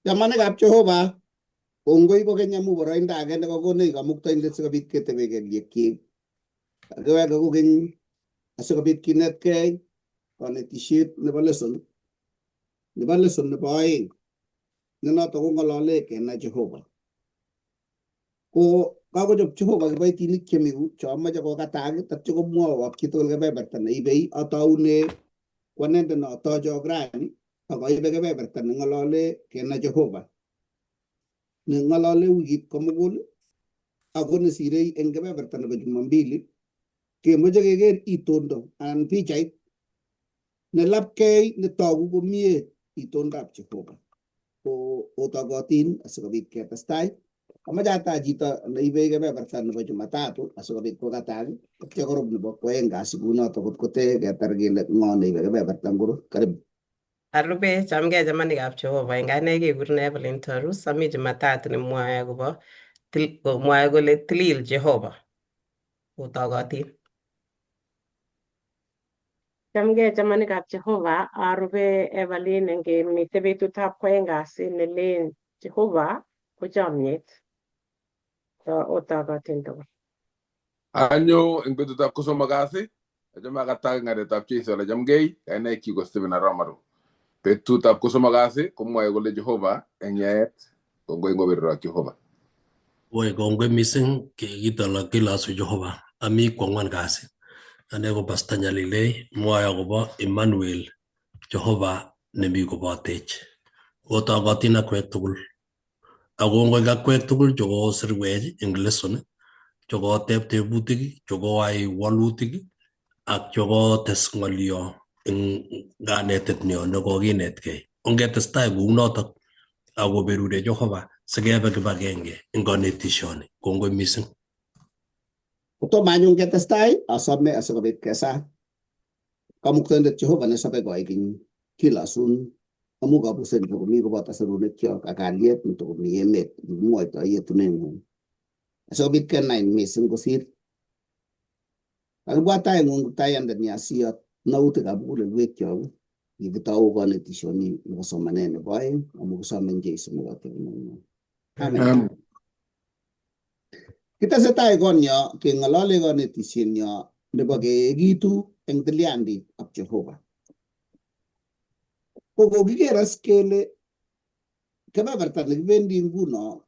Chamanikab Jehova, kongoi kokeny amu boroindo age nekakonech Kamuktaindet sikobit ketebe kelyekyik. Kakiweke kokeny asikobit kinetkei konetisiet nebo lesson, nebo lesson nebo oeng, ne noto kong'olole kenai Jehova. Ko kakochob Jehova kiboitinik chemi yu chomoche kokatak tatyo komwowo chitugul kebeberta neibei ataune ko anendet notochok rani ak aibe kebeberta neng'olole kenai Jehova neng'olole wikit komugul ako nesirei eng kebeberta nebo Jumambili kemoche keker itondo anan pichait nelapkei netogu komie itondab Jehova. Ko otogotin asikobit ketestai. Amache atach chito neibe kebeberta nebo Jumatatu asikobit kokatak atya korub nebo kwoeng kasi kunoto kot kote ketar kele ng'o neibe kebeberta ngoro. Karibu. Arube, chamgei chamanikab Jehova, eng ane kekurenon Evelyn Torus, ami Jumatatu nemwoe akobo komwoe kole tilil Jehova. Otogotin. Chamgei chamanikab Jehova, arube Evelyn eng kemite betutab kwoeng kasi nelen Jehova ko chomyet. Otogotin tugul. Anyo eng betutab kosomok kasi, achame akatak ng'aletab Jesu ale chamgei, kainaikchu ko Stephen Aramaru. Betutab kosomok kasi komwoe kole Jehova eng yaet, kongoi ngoberurok Jehova. Woi kongoi mising kitolo kilosu Jehova. Ami kwangwan kasi. Ane ko Pastor Nyalilei mwoe akobo Emmanuel Jehova nemi kobotech. Otogotin akwek tugul. Ak kongoi akwek tugul chekosirwech eng lesson, chekoteb tebutik, chekoai walutik ak chekotes ng'olyo eng kanetet nyo nekokinetkei. Ongetestai kounotok ak koberure Jehova sikebe kibagenge eng konetishoni. Kongoi mising. Kotomo anyun ketestai, asome asikobit kesa. Kamuktaindet Jehova nesobe koikeny kilosun amu kabuset netokomi koboto serunekyok ak kalyet netokomi emet nekimwoitoi yetuneng'ung. Asikobit kenai mising kosir. Kakibwat taing'ung Kiptayandani asiyot nautikab mugulelwekyok kikitou konetishoni nebo somanet nebo oeng amu kisome eng Jesu nekotiokunenyo. Amen. Amen. Kitesetai konyo keng'olole konetishenyo nebo keekitu eng tilyandit ak Jehova. Ko kokiker as kele kebeberta nekibendi nguno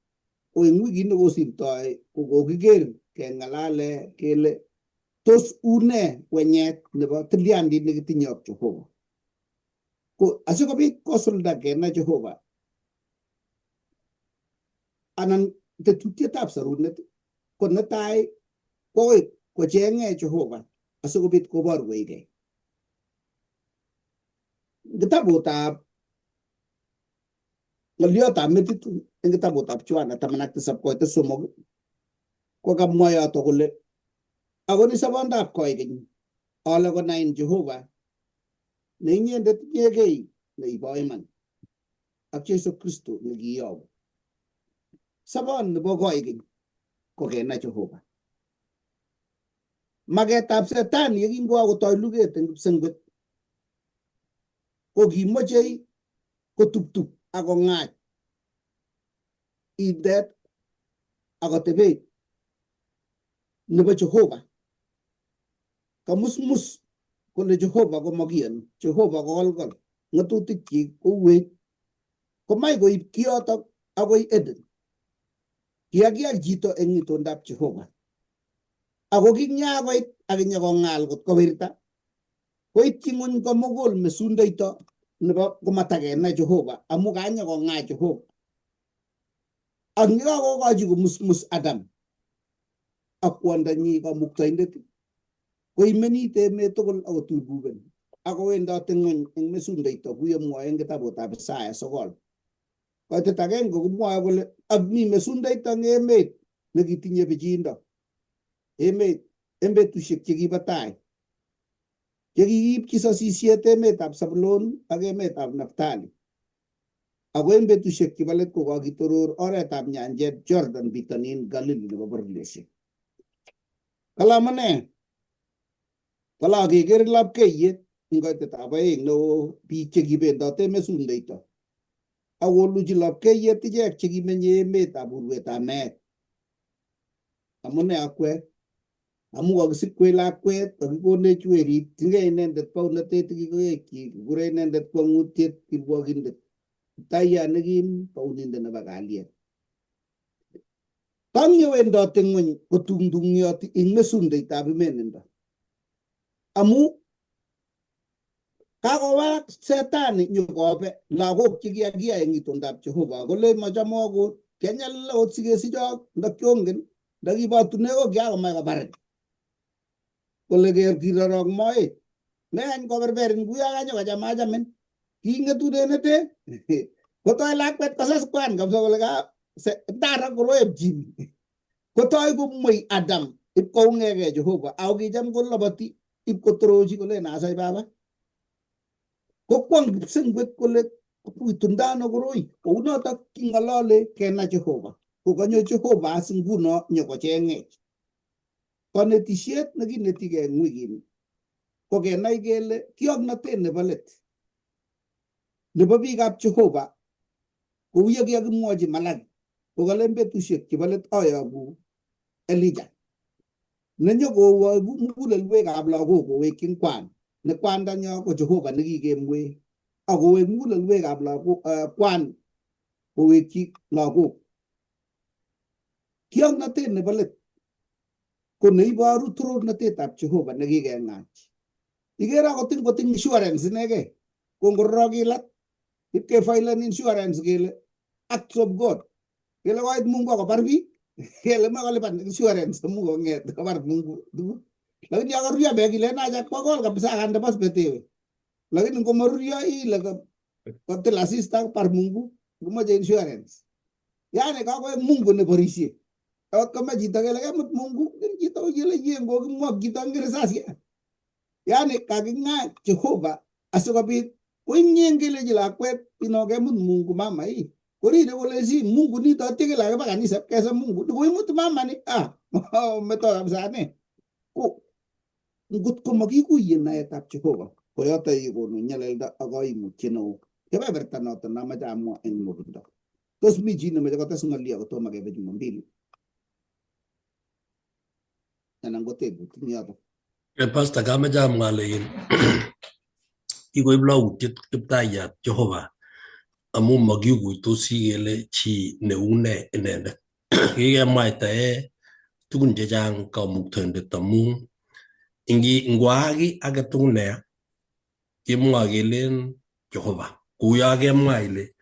ko eng wikit nekosirtoi ko kokiker keng'alale kele tos une wenyet nebo tilyandit nekitinye ak Jehova. Ko asikobit kosulda kenai Jehova anan tetutietab sorunet ko netai kokoi kocheng'e Jehova asikobit koborwechgei. Kitabutab ng'oliotab metit eng kitabutab Yohana 17 koite 3 ko kamwa yoto kole akoni sobondab koikeny ale konain Jehova ne inyendet inyegei neibo iman ak Jesu Kristo nekiiyoku. Sobon nebo koikeny ko kenai Jehova. Maketab Setani yekingoakotoi luget eng kipsengwet ko kimochei kotuptup ak kong'ach indet ak atebet nebo Jehova. Kamusmus kole Jehova komakiyoni, Jehova kokolkol, ng'atutikyik kouwen. Komach koib kiotok akoi Eden. Kiakiyai chito eng itondab Jehova. Ako kinyakoit ak inyokong'al kot kowirta, koityi ng'ony komugul mesundoito nebo komatakenai Jehova amu kanyokong'aa Jehova. Ak yekakokochi komusmus Adam ak kwondanyi Kamuktaindet, koimenit emet tugul ak koturgugen ak kowendote ng'ony eng mesundoito kuyemwoe eng kitabutab Isaya 9. Koitet agenge komwoe kole ak mi mesundoito eng emet nekitinye pichiindo emet eng betusiek chekibo tai chekikiipchi sosisiet emetab Zabulon ak emetab Naftali. Ako eng betusiek chebo let ko kakitoror oretab nyanjet Jordan bitonin Galili nebo bororiosiek. Kale amune? Kale akeker lapkeiyet eng koitetab oeng neo biik chekibendote mesundoito. Ak koluchi lapkeiyet ichek chekimenye emetab urwetab meet. Amune akwek? Amu kakisikwech lakwet, kakikonech werit, tingei inendet baunatet kikoekchi, kikure inendet kwang'utiet, kirwokindet, Kiptayat nekim, baunindet nebo kalyet. Tang yewendoti ng'weny kotungtungioti ing mesundeitab imenindo. Amu kakowalak setani nyokobe lagok chekiakiyai eng itondab Jehova kole machomok ko kianyalil akot sikesichok ndakyongen ndakibatune ko kiakomach kobarin kole ker kirorok moet meany koberberin kuyo kanyo kachamachamin kingetune nete kotoi lakwet kosas kwan kabisa kole ka tara koroeb chini kotoi komwei Adam ipkoung'egei Jehova ako kicham koloboti ipkotorochi kole asai baba kokwong kipsengwet kole itundo ano koroi kounotok king'olole kenai Jehova kokanyo Jehova as nguno nyokocheng'ech konetisiet nekinetigei eng wikini ko kenai kele kioknotet nebo let nebo biikab Jehova kou ye kikakimwochi Malaki kokale betusiek chebo let ayoku Elijah nenyokowoku mugulelwekab lagok kowekyin kwan ne kwandanyo ko Jehova nekikemwee akowek mugulelwekab lagok kwan kowekyi lagok. Kioknotet nebo let ko neiboru torornatetab Jehova nekikeng'ach. Ikere akot ngoting insurance inegei ko ngororok ilat ipkefailen insurance kele acts of God kele koit Mungu akobar biik kele makolipan insurance amu kong'et kobar Mungu tuguk. Lakini yon karuryo beek ilen acha kwakol kabisa akande phosphate iwe. Lakini ngomoruryo ile kotil asista kobar Mungu komoche insurance. Yani kakoek Mungu neborisie. Akot komach chito kele kemut Mungu, chito kele yeng kokimwok chito eng risasiat. Yani kaking'aa Jehova asikobit koinye kelechi lakwet ino kemut Mungu mama hii. Korire kole si Mungu nito tikil akeba kanisa kesa Mungu. Koimut mama ni ah meto kabisa ne. Ko ngot ko makikuye naetab Jehova ko yoto yekonu nyalilda ak kaimutiet neo. Kebeberta noto namache amwa eng nwokindo. Tos mi chi nemoche kotes ng'olio kotomo kebe Jumambili? Anan ko tebut eng yoto. Pastor, kameche amwa ale in kikoib lautiet Kiptayat Jehova amu makikuitosi kele chi neu ne inendet. Kikemwaitae tugun chechang kamuktaindet amu ingi ngwaak kiy age tugul neya kemwoe kelen Jehova. Kouyo kemwa ile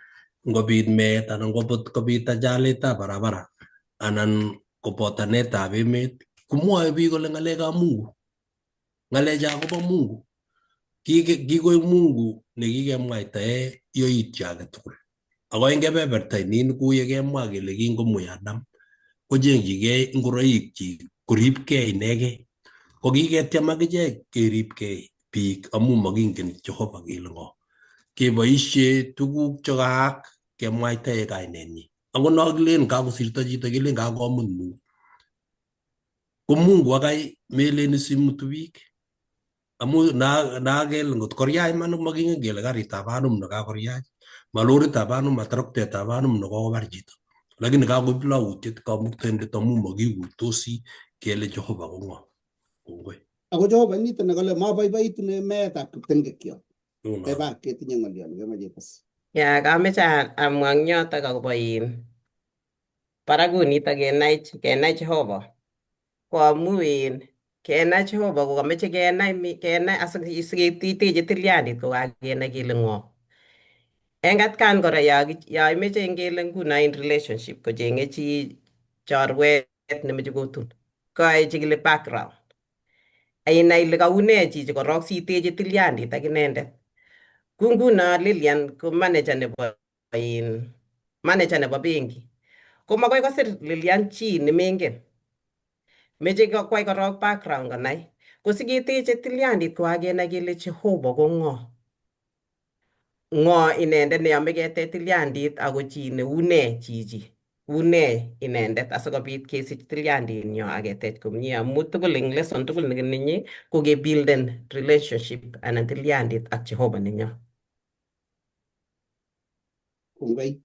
ngobit meet anan kobit ajalitab barabara anan ko botanetab emet komwoe biik kole ng'alekab Mungu. Ng'alecha kobo Mungu. Kikoik Mungu nekikemwaitae yoityo age tugul. Ako eng kebeberta nin kou yekemwa kele kingomwei Adam kochengchigei ngoroikchik koribkei inegei. Ko kiketyem akichek keribkei biik amu makingen Jehova kele ng'o. Keboishe tuguk chekaak kemwaitae kainenyi. Akot no kilen kakosirto chito kelen kakomut Mungu. Ko Mungu akai melen simutu biik. Amu na kele ngot koryach iman makingen kele karitab anum nekakoryach, ma loritab anum, ma toroktetab anum nekokobar chito. Lakini kakoib lautiet kamuktaindet amu makikuitosi kele Jehova ko ng'o. Kongoi. Ako Jehova nito nekale maboiboitu ne meetab kiptengekyo. Eba ketinye ng'olio nekemoche ites. Ya kameche amwa eng yotok akobo in barakunito kenai Jehova. Ko amu in kenai Jehova ko kameche kenai asiketeche tilyandit ko kakenai kele ng'o. Eng atkan kora yo imeche ngele nguno in relationship kocheng'e chi chorwet nemeche kotun koyoe chikili background. Inai ile kaune chichi korok siteche tilyandit ak inendet. Ku nguno Lilian ko manager nebo in manager nebo benki. Ko makoi kosir Lilian chi nemengen. Meche kwai korok background konai. Ko siketeche tilyandit ko kakenai kele Jehova ko ng'o. Ng'o inendet neyome ketech tilyandit ako chi neu nee chichi. Une inendet asikobit kesich tilyandinyo ak ketech komie amu tugul eng lesson tugul nekinye ko kebuilden relationship anan tilyandit ak Jehova nenyo. Kongoi.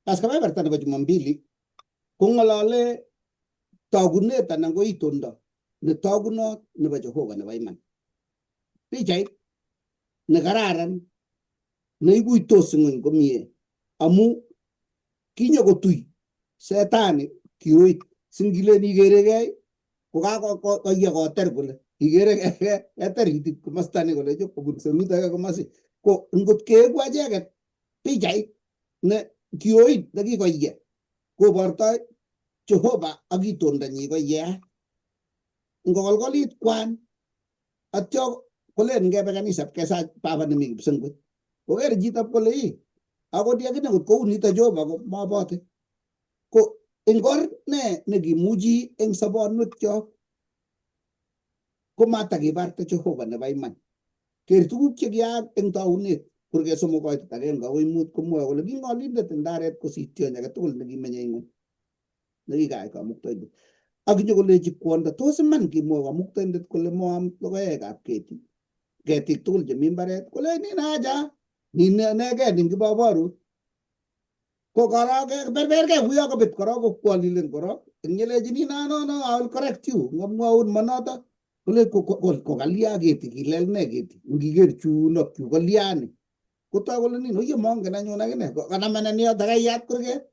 As kebeberta nebo Jumambili kong'olole togunet anan ko itondo netogunot nebo Jehova nebo iman. Pichait nekararan neikuitos ng'weny komie amu kinyokotui setani kioit singilen ikerekei kokakoiye koter kole ikerekei keter itit komosta ni kole kobun serut age komosi ko ngot keeku acheket pichait ne kioit nekikoiye kobortoi Jehova ak itondonyi koyeat. Ngokolkolit kwan atyo kolen ngebe kanisa kesa baba nemi kipsengwet. Koker chito kole ii akot akine ngot kou nito Jehova ko mabote. Ko eng or ne nekimuchi eng sobonwekyok komatakibarta Jehova nebo iman. Ker tuguk chekiyaak eng taunet kurget somok koitet agenge akoi mut komwoe kole king'olindet eng ndaret kosir tyony age tugul nekimenyei ng'weny nekikayai Kamuktaindet. Ak nyokolechi kwondo tos iman kimwoe Kamuktaindet kole moam logoekab keti ketik tugul chemi mbaret kole nin aja nin inegen ing kiboborut ko korok berberkei uyo kobet korok kokwolilen korok ing no no no I will correct you ngomwoun monoto kole kokalya keti kilel ne keti ngiker chun ak chu kolyani kotoi kole nin oye mongen anyun akine kanamenen yoto kaiyat kurget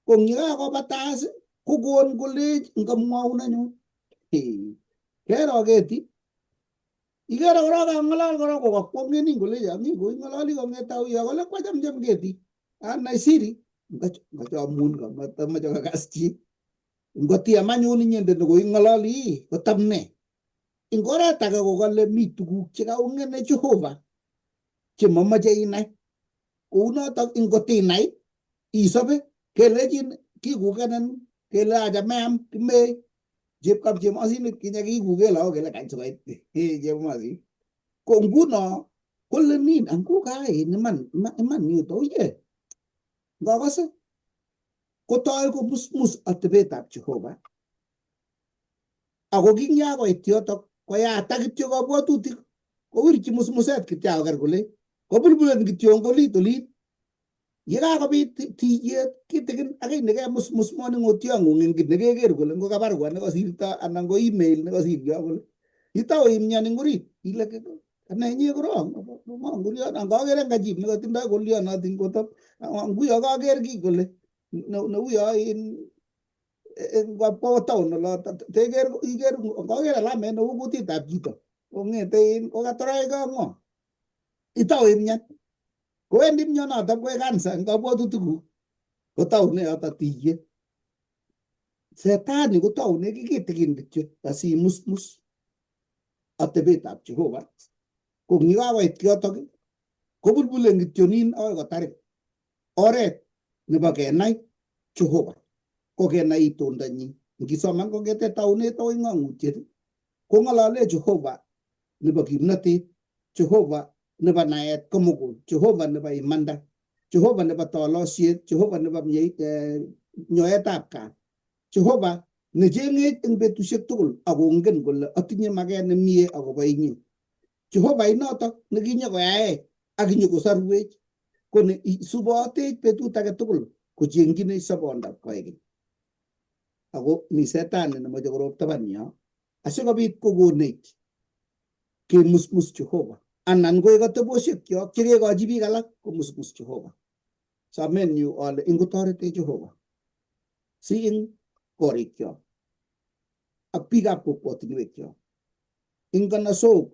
ko eng yekakobatas kokon kolech ngamwaun anyun kero keti ikere korok kang'alal korok kokakwong'enin kole ami koing'ololi kong'ete auyo kole kwachamcham keti anai siri ngachomun kamache kokas chi ngotiam anyun inyendet nekoing'ololi kotam ne ing oret age kokale mi tuguk chekaung'ene Jehova chemamache inai kounotok ingotinai isobe kelechin kikukenen kele acha meam kimee chepkap chemosinik kinye kikuke lagok kele kany sikoit chemosin ko nguno kole nin angu kain iman iman yuto uye ngakase kotoi komusmus atebetab Jehova ako kinyakoit yotok koyatak kityo kabwatutik kowirchi musmuset kityo akoker kole kobulbulen kityo olit olit yekakobit tiyet kitikin akoi nekemusmus moning'otiong'ung eng kit nekeker kole ngo ka barua nekosirto anan ko email nekosiryo kole itau imyan eng orit ile ane inye korong ngorion angakere ngachip nekotindoi kolionot ing kotok nguyo kaker kiy kole neuyo in kwa town oloto teker iker ngaker alamet neu kutitab chito kong'ete in kokatoroch ng'o itau imyan kowendi mionoto koek cancer eng kabwatutikuk kotaune yoto tiyet setani kotaune kitikin kityo asimusmus atebetab Jehova ko ngikakoit yotok kobulbulen kityo nin akoi kotarin oret nebo kenai Jehova ko kenai itondonyi ngisoman kongete taunet akoi ng'ong'utiet kong'olole Jehova nebo kimnotet Jehova nebo naet komugul Jehova nebo imanda Jehova nebo tolosiet Jehova nebo nyoetab kat Jehova necheng'ech eng betusiek tugul akongen kole atinye maket nemie akobo inye Jehova inotok nekinyokoyaech ak kinyokosorwech ko ne isubotech betut age tugul kochengchinech sobondab koikeny ako mi setani nemoche korop taban yo asikobit kokonech kemusmus Jehova anan koek atebosiek kyok chekekochi biik alak komusmus Jehova. Somenyu ale ingotoretech Jehova si ing korikyok ak biikab kokwotinwekyok ing kanasok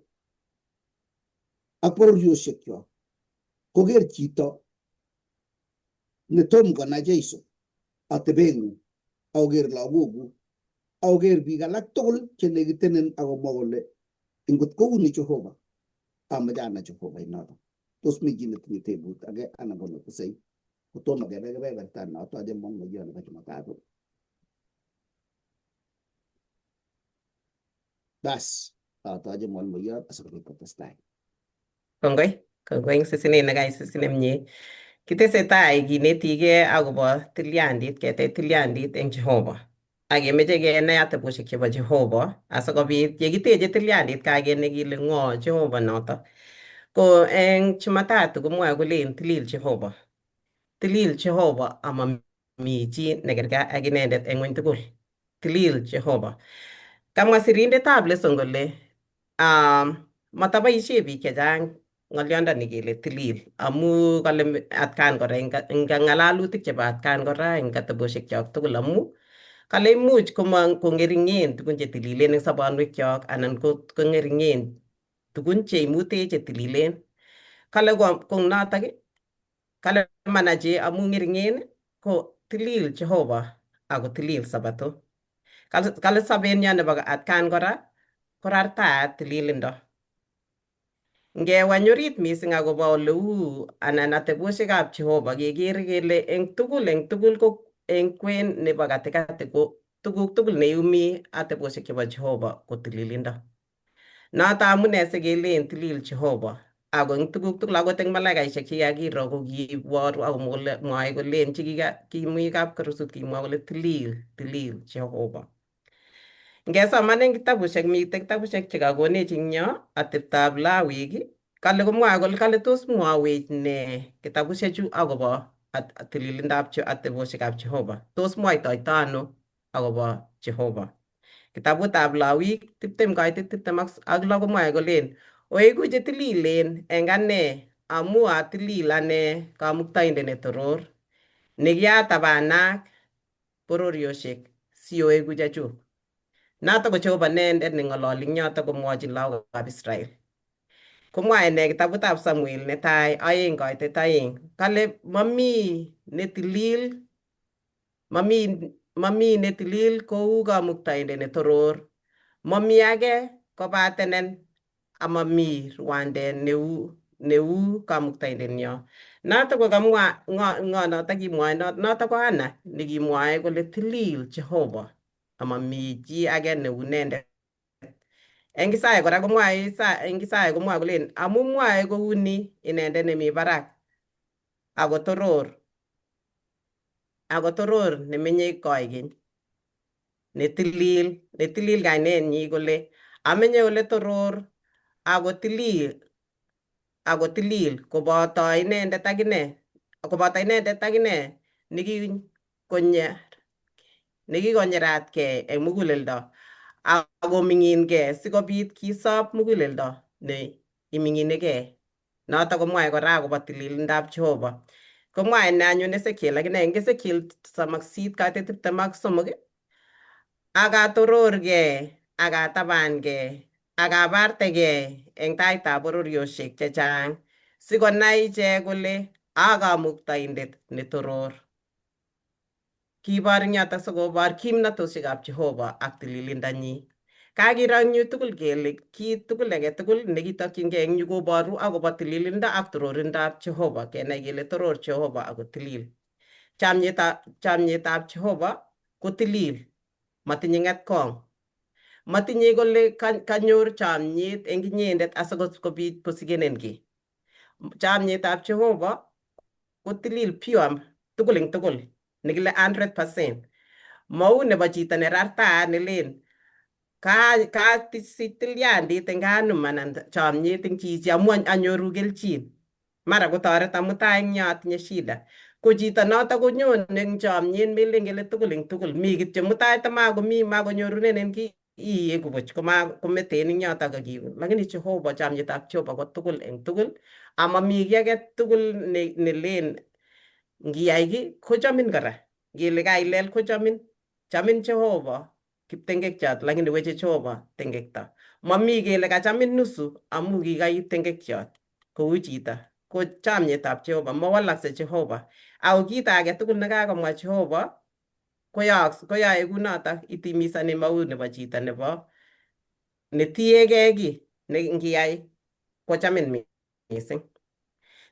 ak bororioshekyok koker chito netom konai Jeiso atebeng'ung akoker lagokuk akoker biik alak tugul chenekitenen akomwa kole ingot kouni Jehova amoche anai Jehova inoto. Tos mi chi netinye tebut age anan ko netesei kotomo kebe kebeberta notoche mongoyo nebo Jumatatu. Bas, atoche mwalimoyot asikobit kotestai. Kongoi, kongoi eng sisinet nekaisisin nemie. Kitesetai kinetigei akobo tilyandit, ketech tilyandit eng Jehova. Ak kemeche kenai atebosiek chebo Jehova asikobit yekiteche tilyandit kakenai kele ng'o Jehova noto. Ko eng Jumatatu komwoe kolen tilil Jehova. Tilil Jehova amami chi nekerkei ak inendet eng ng'weny tugul. Tilil Jehova. Kamwa sirindetab lesson kole mataboishe biik chechang ng'olyondoni kele tilil amu kale atkan kora eng ng'alalutik chebo atkan kora eng atebosiekchok tugul amu kale imuch kong'ering'en tugun chetililen eng sobonwekchok anan kong'ering'en tugun cheimutech chetililen. Kale kong notok kale manache amu ng'ering'en ko tilil Jehova ako tilil Sabato. Kale sobenyo nebo atkan kora korartaat tililindo. Ngewany orit mising akobo oleu anan atebosiekab Jehova kekere kele eng tugul ko eng kwen nebo katikati ko tuguk tugul neiumi atebosiek chebo Jehova ko tililindo. Noto amune sikelen tilil Jehova ako eng tuguk tugul akot eng malaikaisiek chekikakiro ko kiiboru ako mwoe kolen chekimi kapkerusut kimwa kole tilil tilil Jehova. Ngesoman eng kitabusiek, mitei kitabusiek chekakonech eng yo ateptab Lawik, kale komwoe kole kale tos mwowech ne kitabusiechu akobo tililindab atebosiekab Jehova. Tos mwoitoito ano akobo Jehova. Kitabutab Lawik 20:26 komwoe kolen oeku chetililen eng ane amu atilil ane kamuktaindet netoror nekiatabanak bororiosiek sioeku chechuk. Noto ko Jehova inendet neng'ololi eng yoto komwochin lagokab Israel. Komwae ine kitabutab Samuel netai 2:2 kale mami netilil mami netilil kou kamuktaindet netoror mami age kobatenen amami rwandet neu kamuktaindenyo. Noto ko kamwa ng'o noto kimwoe noto ko Hannah nekimwoe kole tilil Jehova amami chi age neu inendet. Eng Isaya kora komwoe eng Isaya komwoe kolen amu mwoe kouni inendet nemi barak ako toror nemenye koikeny netilil kainenyi kole amenye ole toror ako tilil koboto inendet akine nekikonyeratkei eng muguleldo akoming'inkei sikobit kisob muguleldo ne iming'inigei. Noto komwoe kora akobo tililindab Jehova. Komwoe ine anyun Ezekiel akine eng Ezekiel 38:23 akatororgei akatabankei akabartegei eng taitab bororiosiek chechang sikonai ichek kole a kamuktaindet netoror. Kibor eng yoto sikobor kimnatosiekab Jehova ak tililindanyi. Kakiro eng yu tugul kele kit tugul age tugul nekitokyingei eng yu koboru akobo tililindo ak tororindab Jehova kenai kele toror Jehova ako tilil. Chamyetab Jehova ko tilil, matinye ng'etkong. Matinye kole kanyor chamyet eng inyendet asikobit kosikenen kiy. Chamyetab Jehova ko tilil, pure tugul eng tugul nekile 100%. Mou nebo chito nerartaat nelen kasich tilyandit eng kanum anan chamyet eng chichi amu anyoru kelchin. Mara kotoreton mutai eng yo atinye shida. Ko chito noto konyone eng chamyet melen kele tugul eng tugul. Mi kityo mutai tamakomi makonyorunen kiy iyeku buch kometen eng yoto kakiun. Lakini Jehova, chamyetab Jehova ko tugul eng tugul amami kiy age tugul nelen ngiyai kiy kochomin kora. Ngele kailel kochomin. Chamin Jehova kiptengekchot lakini weche Jehova tengekto. Mami kele kachamin nusu amu kikaib tengekchot kou chito. Ko chamyetab Jehova mawalakse Jehova. Ako kit age tugul nekakomwa Jehova koyae kunotok itimisani mau nebo chito nebo netiegei kiy ne ngiyai kochamin mising.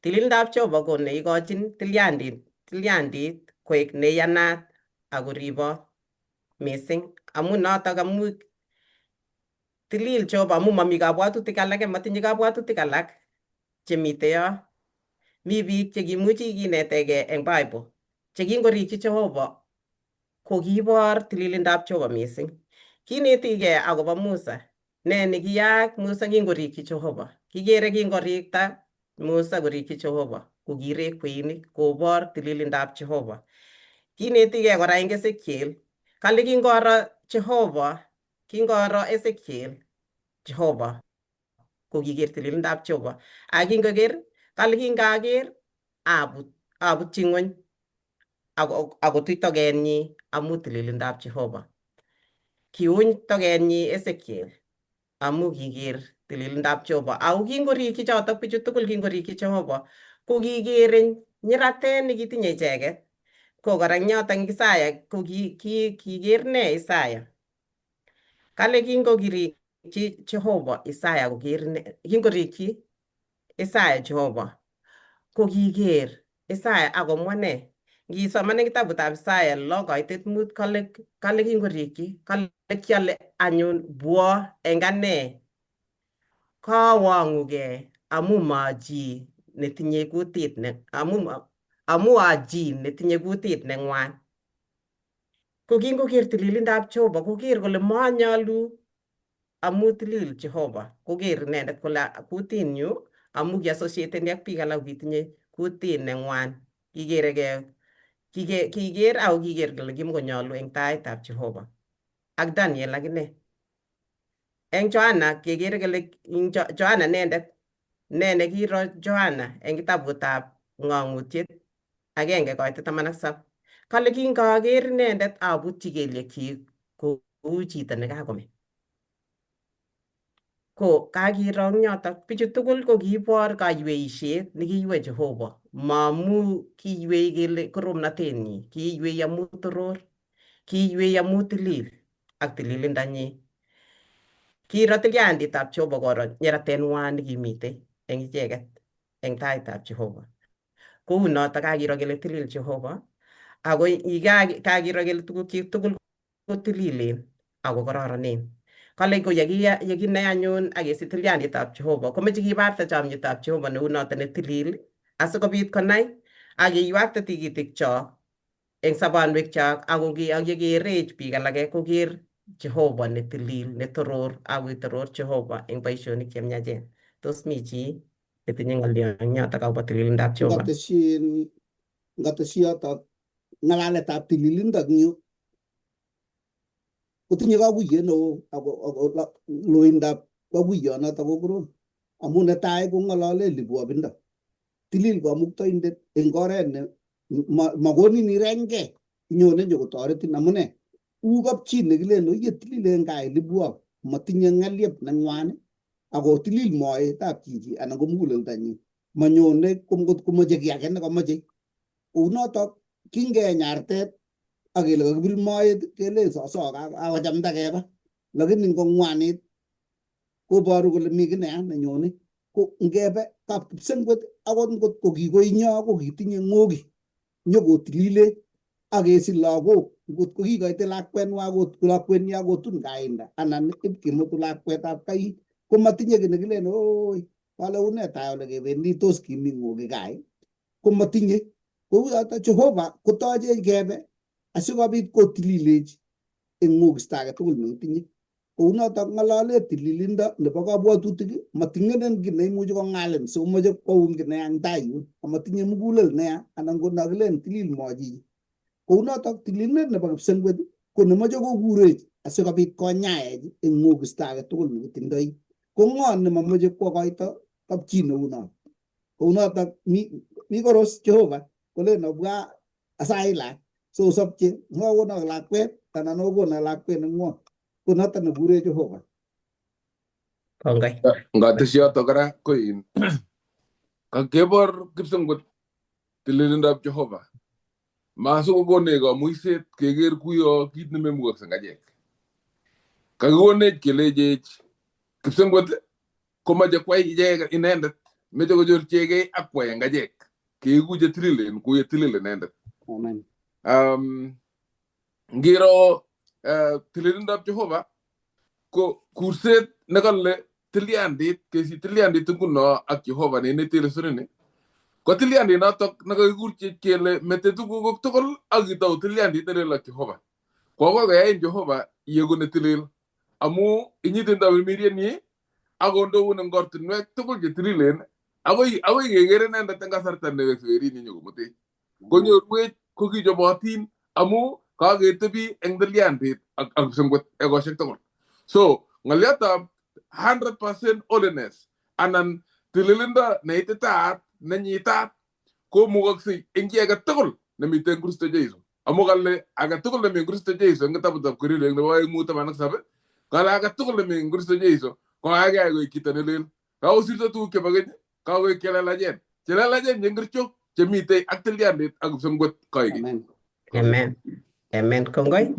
Tililindab Jehova ko neikochin tilyandit koek neyanat ako ribot mising amu notok amu tilil Jehova amu mami kabwatutik alake matinye kabwatutik alak chemite yo. Mi biik chekimuchi kinetegei eng Bible chekingorikyi Jehova ko kibor tililindab Jehova mising. Kinetigei akobo Musa. Ne nekiyaak Musa kingorikyi Jehova. Kikere kingorikta Musa korikyi Jehova kokirek kweinik kobor tililindab Jehova. Kinetigei kora eng Ezekiel, kale kingoro Jehova, kingoro Ezekiel Jehova kokiker tililindab Jehova. Ak kingoker, kale kingaker abut, abutyi ng'weny akotuch tokenyi amu tililindab Jehova. Kiuny tokenyi Ezekiel amu kiker tililindab Jehova. Ako kingorikyi chotok bichu tugul kingorikyi Jehova, ko kikere nyiratet nekitinye icheket. Ko kora eng yotok eng Isaya ko kiker ne Isaya? Kale kingokirikyi Jehova Isaya koker ne, kingorikyi Isaya Jehova ko kiker Isaya akomwa ne? Ngisoman eng kitabutab Isaya 6:5 kale kingorikyi kale kiale anyun bwo eng ane kawang'ugei amu ma chi netinye kutit ne amu a chi netinye kutit neng'wan. Ko kingoker tililindab Jehova koker kole manyolu amu tilil Jehova koker inendet kole kutinyu amu kiasosieteni ak biik alak kitinye kutit neng'wan kikerekei kiker ako kiker kole kimokonyolu eng taitab Jehova ak Daniel akine. Eng Johana kekere kele eng Johana inendet ne nekiro Johana eng kitabutab ng'ang'utiet 1:17. Kale kingaker inendet abutyi kelyekyik kou chito nekakome. Ko kakiro eng yotok bichu tugul ko kiibor kaiweisiet nekiiwei Jehova. Maamu kiiwei kele koromnatenyi, kiiwei amu toror, kiiwei amu tilil ak tililindanyi. Kiro tilyanditab Jehova koro nyeratenwa nekimitei eng icheket eng taitab Jehova. Kou notok kakiro kele tilil Jehova ako kakiro kele tugukyik tugul ko tililen ako kororonen. Kale ko yekinai anyun ak kesich tilyanditab Jehova komeche kibarta chomyetab Jehova neu noto netilil asikobit konai ak keywakte tikitikchok eng sobonwekchok ako yekerech biik alake koker Jehova netilil netoror ak koitoror Jehova eng boisionik chemiachen. Tos mi chi netinye ng'olyo eng yotok akobo tililindab Jehova? Ngatesyi yotok ng'alaletab tililindo eng yu kotinye kakuyet neo ako loindab kakuyonoto ko korom amu netai kong'olole libwobindo. Tilil kamuktaindet eng oret ne makonin irengke, inyone nyokotoretin. Amune uu kapchi nekilen oye tilil eng kaa libwop, matinye ng'elyep neng'wan ako tilil moetab chichi anan ko muguleldonyi, manyone ngot komoche kiy age nekamoche. Kounotok kingeny artet ak kele kakibir moet kelen soso kakochamda keba, lakini ngong'wanit koboru kole mi kiy neya nenyone. Ko ngebe kapkipsengwet akot ngot ko kikoinyo ko kitinye ng'oki nyokotililech ak kesich lagok ngot ko kikoite lakwenwa lakwenyo kotun kainda anan ipkimutu lakwetab kai komatinye kiy nekilen oi kale une tai ole kebendi tos kimi ng'oki kai komatinye. Kou yoto Jehova kotochech kebe asikobit kotililech eng ng'okisto age tugul nekitinye. Kounotok ng'olole tililindo nebo kabwatutik, mating'enen kiy neimuchi kong'alin sikomoche koun kiy neya eng tai yun amatinye mugulel neya anan ko nokilen tilil mo chichi. Kounotok tililindet nebo kipsengwet ko nemoche kokurech asikobit konyaech eng ng'okisto age tugul nekitindoi. Ko ng'o nemamoche kwo koito kapchi neu not? Kounotok mi koros Jehova kolen obwa asailach sosopche ngokonok lakwet anan okonok lakwet neng'wong. Ko notok nekure Jehova. Kongoi. Ngatesyi yoto kora ko in kakebor kipsengwet tililindab Jehova masikokonech kamuiset keker kuyo kit nememukokse eng achek. Kakikonech kelechech kipsengwet komoche kwai ichek inendet, meche kochorchigei ak kwai eng achek keeku chetililen kou yetilil inendet. Amen. Ngiro tililindab Jehova ko kurset nekale tilyandit, kesich tilyandit nguno ak Jehova neineti lesenini ko tilyandit notok nekakikurchech kele mete tugukuk tugul ak itou tilyandit nelel ak Jehova. Ko akoi koyain Jehova ieku netilil amu inyitin tamirmiryenyi ak kondoun eng ortinwek tugul chetililen Akoi keker inendet eng kasarta newekse werinyi nyokomutech. Konyorwech ko kichobotin amu kaketebi eng tilyandit ak kipsengwet ekosiek tugul. So ng'olyotab 100% holiness anan tililindo neititaat nenyitat komukoksei eng chi age tugul nemiten Kristo Jesu. Amu kale age tugul nemi eng Kristo Jesu eng kitabutab Korinto nebo oeng mut taman ak saba kale age tugul nemi eng Kristo Jesu ko kakeyai koik chito ne lel. Kakosirto tuguk chebo keny, kakoik chelelachen. Chelelachen che ngircho chemitei ak tilyandit ak kipsengwet koikeny. Amen. Amen. Amen. Kongoi.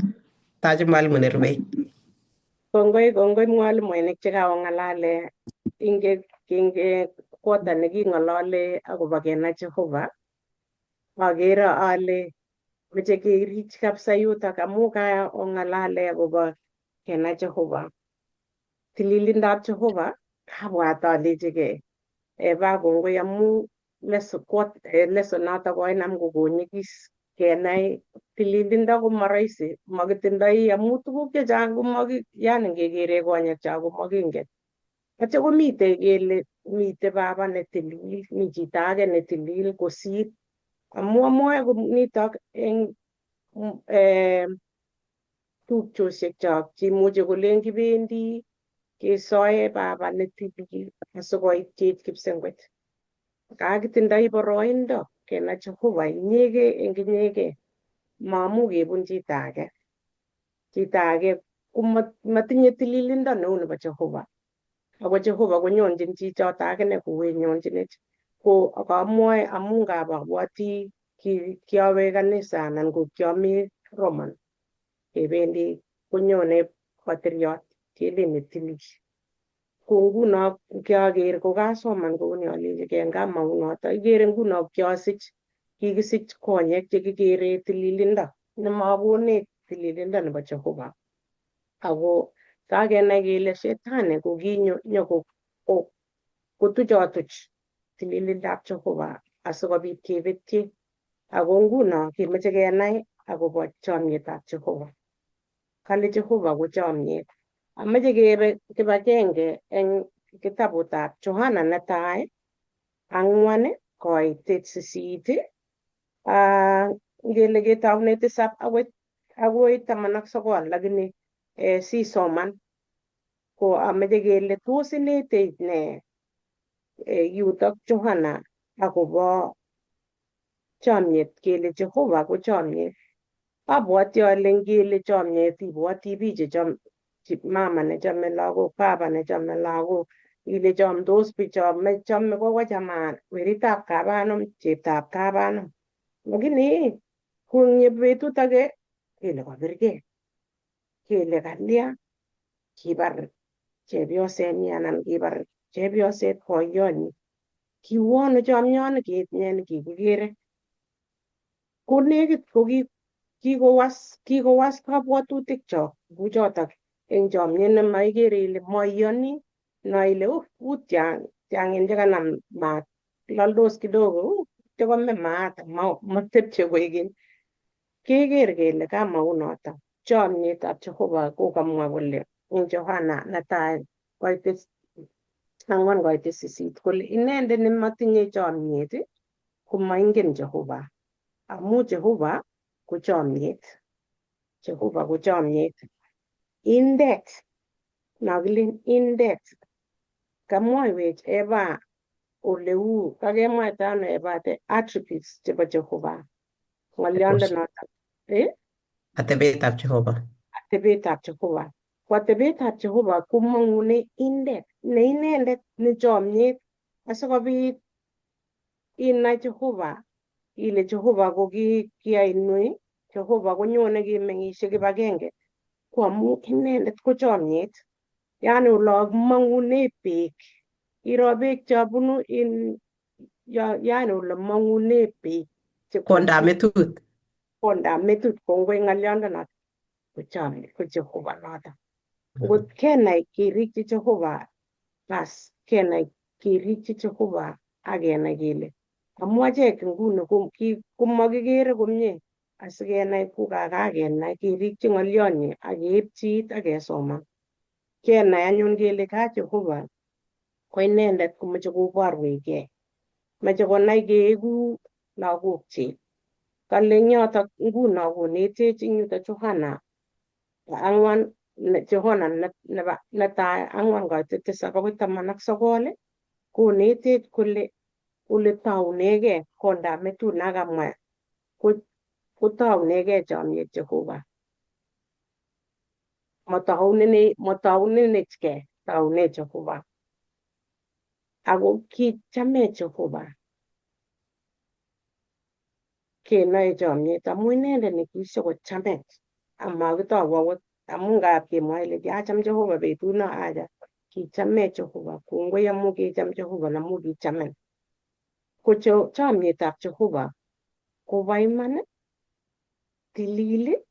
Tache mwalimu nerubei. Kongoi kongoi mwalimuinik chekakong'alale inge kinge kwota neking'olole akobo kenai Jehova akere ale meche kerich kabisa yutok amu kaong'alale akobo kenai Jehova tililindab Jehova kabwat alechigei eba kongoi amu lesson notok koinam kokonyikis kenai tililindo komoroisi makitindoi amu tuguk chechang komaki yani ngekere konyekcho komakingen atya komitei kele mitei baba netilil mi chito age netilil kosir amu amwoe nitok eng tupchosiek chok cheimuche kolen kibendi kesoe baba netilil asikoitchech kipsengwet kakitindoi boroindo kenai Jehova inyegei eng inyegei maamu kebun chito age chito age komatinye tililindo neu nebo Jehova ako Jehova konyonjin chichoto akine kowenyonjinech ko akamwoe amu ngap abwati kiawe kanisa anan ko kiami Roman kebendi konyone patiriot kelen netilil ko nguno kiaker kokasoman kouni alechigei nga maunoto ikere nguno kiasich kikisich konyek chekikere tililindo nemakonech tililindo nebo Jehova ako kakenai kele shetani ko kinyo nyoko kotuchotuch tililindab Jehova asikobit kebetyi ako nguno kemoche kenai akobo chomyetab Jehova kale Jehova ko chomyet amoche kebe kibagenge eng kitabutab Johana netai ang'wan koitet sisit ngele ketoune tisab akoi 19 lakini sisoman ko amoche kele tos inetech ne yutok Johana akobo chomyet kele Jehova ko chomyet abwoti ale ngele chomyet ibwoti biik chechom mama nechome lagok baba nechome lagok ile chomdos bicho chome kokochaman weritab kabanom cheptab kabanom lakini konye betut age kele kobirgei kele kalya kibar chepyosenyi anan kibar chepyoset boiyonyi kiwono chomyoni ketinye nekikikere ko nekit ko kikowas kabwatutik chok kuchotok eng chomyet nemaikere ile moiyoni no ile u tiang'in chekanam maat loldos kidogo chekome maat motepche koikeny keker kele kamaunoto chomyetab Jehova kokamwa kole eng Johana netai koitet 4 koitet 8 kole inendet nemotinye chomyet komoingen Jehova amu Jehova ko chomyet Jehova ko chomyet index nokilen index kamwoiwech Eva oleu kakemwaita ano Eva the attributes chebo Jehova ng'oliondo notok Atebetab Jehova. Atebetab Jehova ko atebetab Jehova komong'une index ne inendet ne chomyet asikobit inai Jehova ile Jehova ko kiyai inui Jehova konyone kemeng'ishe kibagenge ko amu inendet ko chomyet yani olo mong'une beek iro beek chobunu in yani ole mong'une beek Kondab metut. Kondab metut kongoi ng'oliondo noto ko chomyet ko Jehova noto ngot kenai kerikyi Jehova bas kenai kerikyi Jehova ak kenai kele amu achek nguni komokikere komie asikenai kokakakenai kerikyi ng'olyonyi ak keepchi it ak kesoman kenai anyun kele ka Jehova ko inendet komoche koborwechgei Mache konai keeku lagokchik. Kale eng yotok nguno konetech eng yutok Johana ang'wan Johana nebo netai 4:7 akoi 19 konetech kole ole tounegei kondap metut nakamwa kotounegei chomyet Jehova. Motounenechkei, toune Jehova. Ako kichamech Jehova kenoe chomyet amu inendet nekisokochamech amakitou akot amu ngap kemwoe kele kiacham Jehova betut no acha kichamech Jehova kongoi amu kicham Jehova amu kichamin. Ko chomyetab Jehova kobo iman, tilil,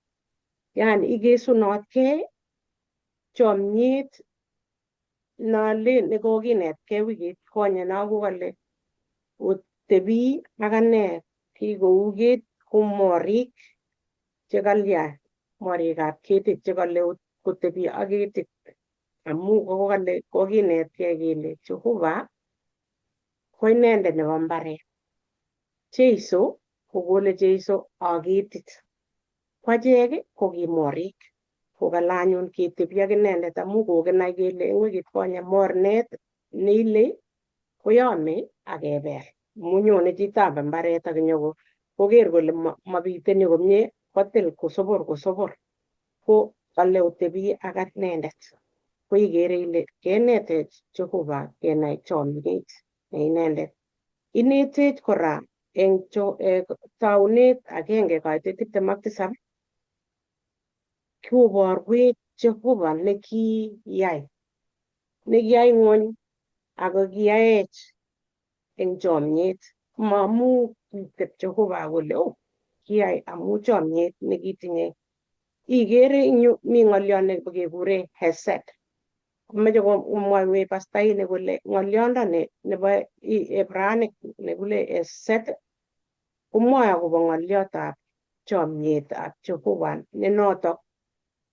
yani ikesunotkei chomyet nolen nekokinetkei wikit konye no kokale otebi ak ane kikou ket ko morik chekalya morikab ketit chekale kotebi ak ketit amu kokale kokinetkei kele Jehova ko inendet nebo mbaret. Jeiso kokole Jeiso aketit. Ko achek ko ki morik. Kokale anyun ketebi ak inendet amu kokinai kele eng wikit konye mornet neile koyome ak kebel. Amu nyone chitab mbaret ak nyoko koker kole mabite ni komie kotil kosobor kosobor. Ko kale otebi ak inendet. Ko ikere ile kenetech Jehova kenai chomyet ne inendet. Inetech kora eng taunet 1:27 koborwech Jehova nekiyai nekiyai ng'wony ako kiyaech eng chomyet. Maamu kiteb Jehova kole oh kiyai amu chomyet nekitinye. Ikere eng yu mi ng'oliot nekekure Hesed. Komeche komwoiwech pastaini kole ng'oliondoni nebo Hebraic nekikure Hesed komwoe akobo ng'oliotab chomyetab Jehova ne notok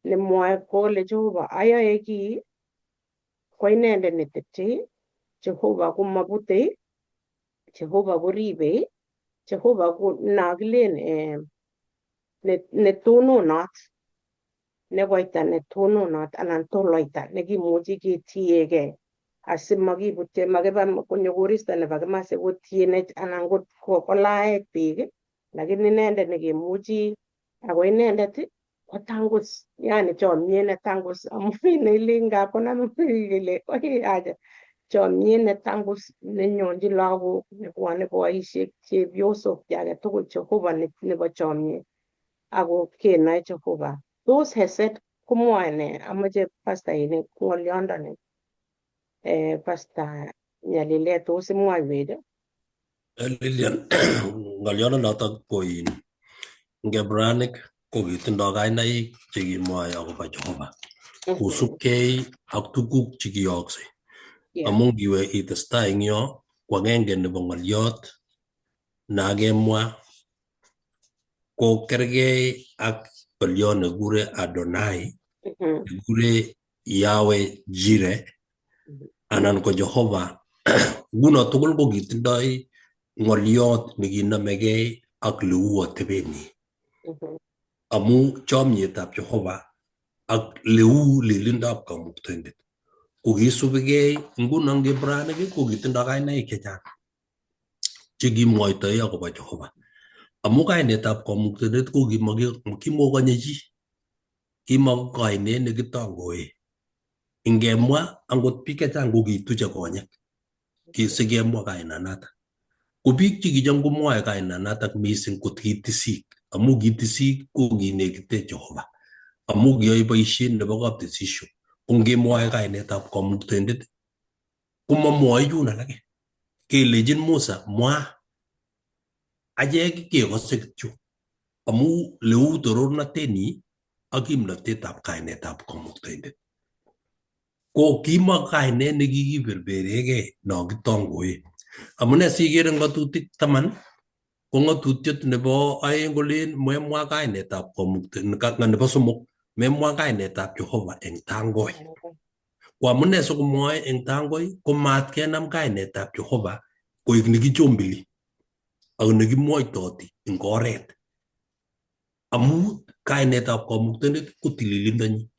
nemwoe kole Jehova ayoe kii ko inendet netepchei, Jehova komabutei, Jehova koribei, Jehova ko nakilen netononot nekoita netononot anan toloita nekimuchi ketiegei asimakibutye makiba konyo koristo nebo kimasi kotienech anan kolaech beek lakini inendet nekemuchi ako inendet kotangus yani chomyet netangus amu ile ngap konam kele oi acha chomyet netangus nenyonjin lagok nebwone boisiek chepyosok chi age tugul Jehova nebo chomyet ako kenoe Jehova. Tos Hesed komwoe nee? Amoche pastainik ng'olyondoni. Pasta Nyalilet tos imwoiwech? Lilian, ng'oliondonotok ko in eng Hebraic ko kitindoi kainaik chekimwoe akobo Jehova kosubkei ak tuguk chekiyooksei. Amu ngiwe itestai eng yo ko agenge nebo ng'oliot nakemwa ko kergei ak ng'oliot nekikure Adonai, nekikure Yahweh Jireh anan ko Jehova. Nguno tugul ko kitindoi ng'oliot nekinomegei ak leu atebenyi. Amu chomyetab Jehova ak leu lelindab kamuktaindet ko kisubigei. Nguno eng Hebraic ko kitindoi kainaik chechang chekimwoitoe akobo Jehova. Amu kainetab kamuktaindet ko kimokonye chi, kimako kainet nekitongoe. Ingemwa angot biik chechang ko kituche konyek sikemwa kainanatak. Ko biik chekicham komwoe kainanatak mising ko kitisik, amu kitisik ko kinekite Jehova. Amu kiyoe boisiet nebo kaptisisio. Ko ngemwoe kainetab kamuktaindet komamwoe chun alake. Kelechin Musa mwa achek kekose kityo amu leu torornatenyi ak kimnatetab kainetab kamuktaindet. Ko kima kainet nekikiberberegei no kitongoe. Amune sikere ng'atutik 10 ko ng'atutiet nebo 2 kolen memwa kainetab kamuktaindet, nebo 3 memwa kainetab Jehova eng tangoi. Ko amune sikomwoe eng tangoi ko mat kenam kainetab Jehova Koik nekichombili ak nekimwoitoti eng oret. Amu kainetab kamuktaindet ko tililindonyi.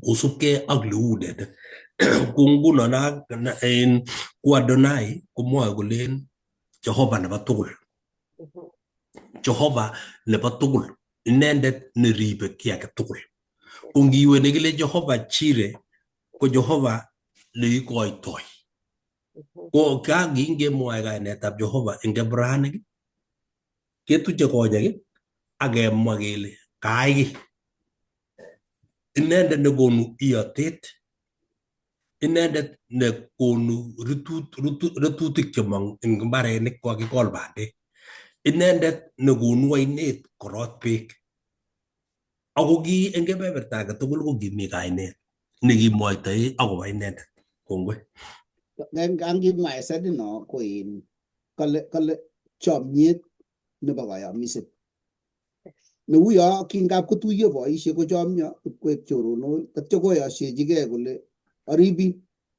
Kosubkei ak leu inendet. Ko nguno en ko Adonai komwoe kolen Jehova nebo tugul. Jehova nebo tugul. Inendet neribe kiy age tugul. Ko ngiwe nekile Jehova Jire ko Jehova neikoitoi. Ko kingemwoe kainetab Jehova eng Kebranik ketuche konyek ak kemwa kele kaai kiy. Inendet nekonu iyotet, inendet nekonu rututik chemong eng mbarenik kokakikol bandek, inendet nekonu oinet korot beek. Ako ki eng kebeberta age tugul ko kimi kainet nekimwoitoe akobo inendet. Kongoi. Angimwa esedino ko in kale chomyet nebo koyomiset. Neuyo kingap kotuiyo boisiek kochomyo ipkoek choronok tatyo koyosyechigei kole aribi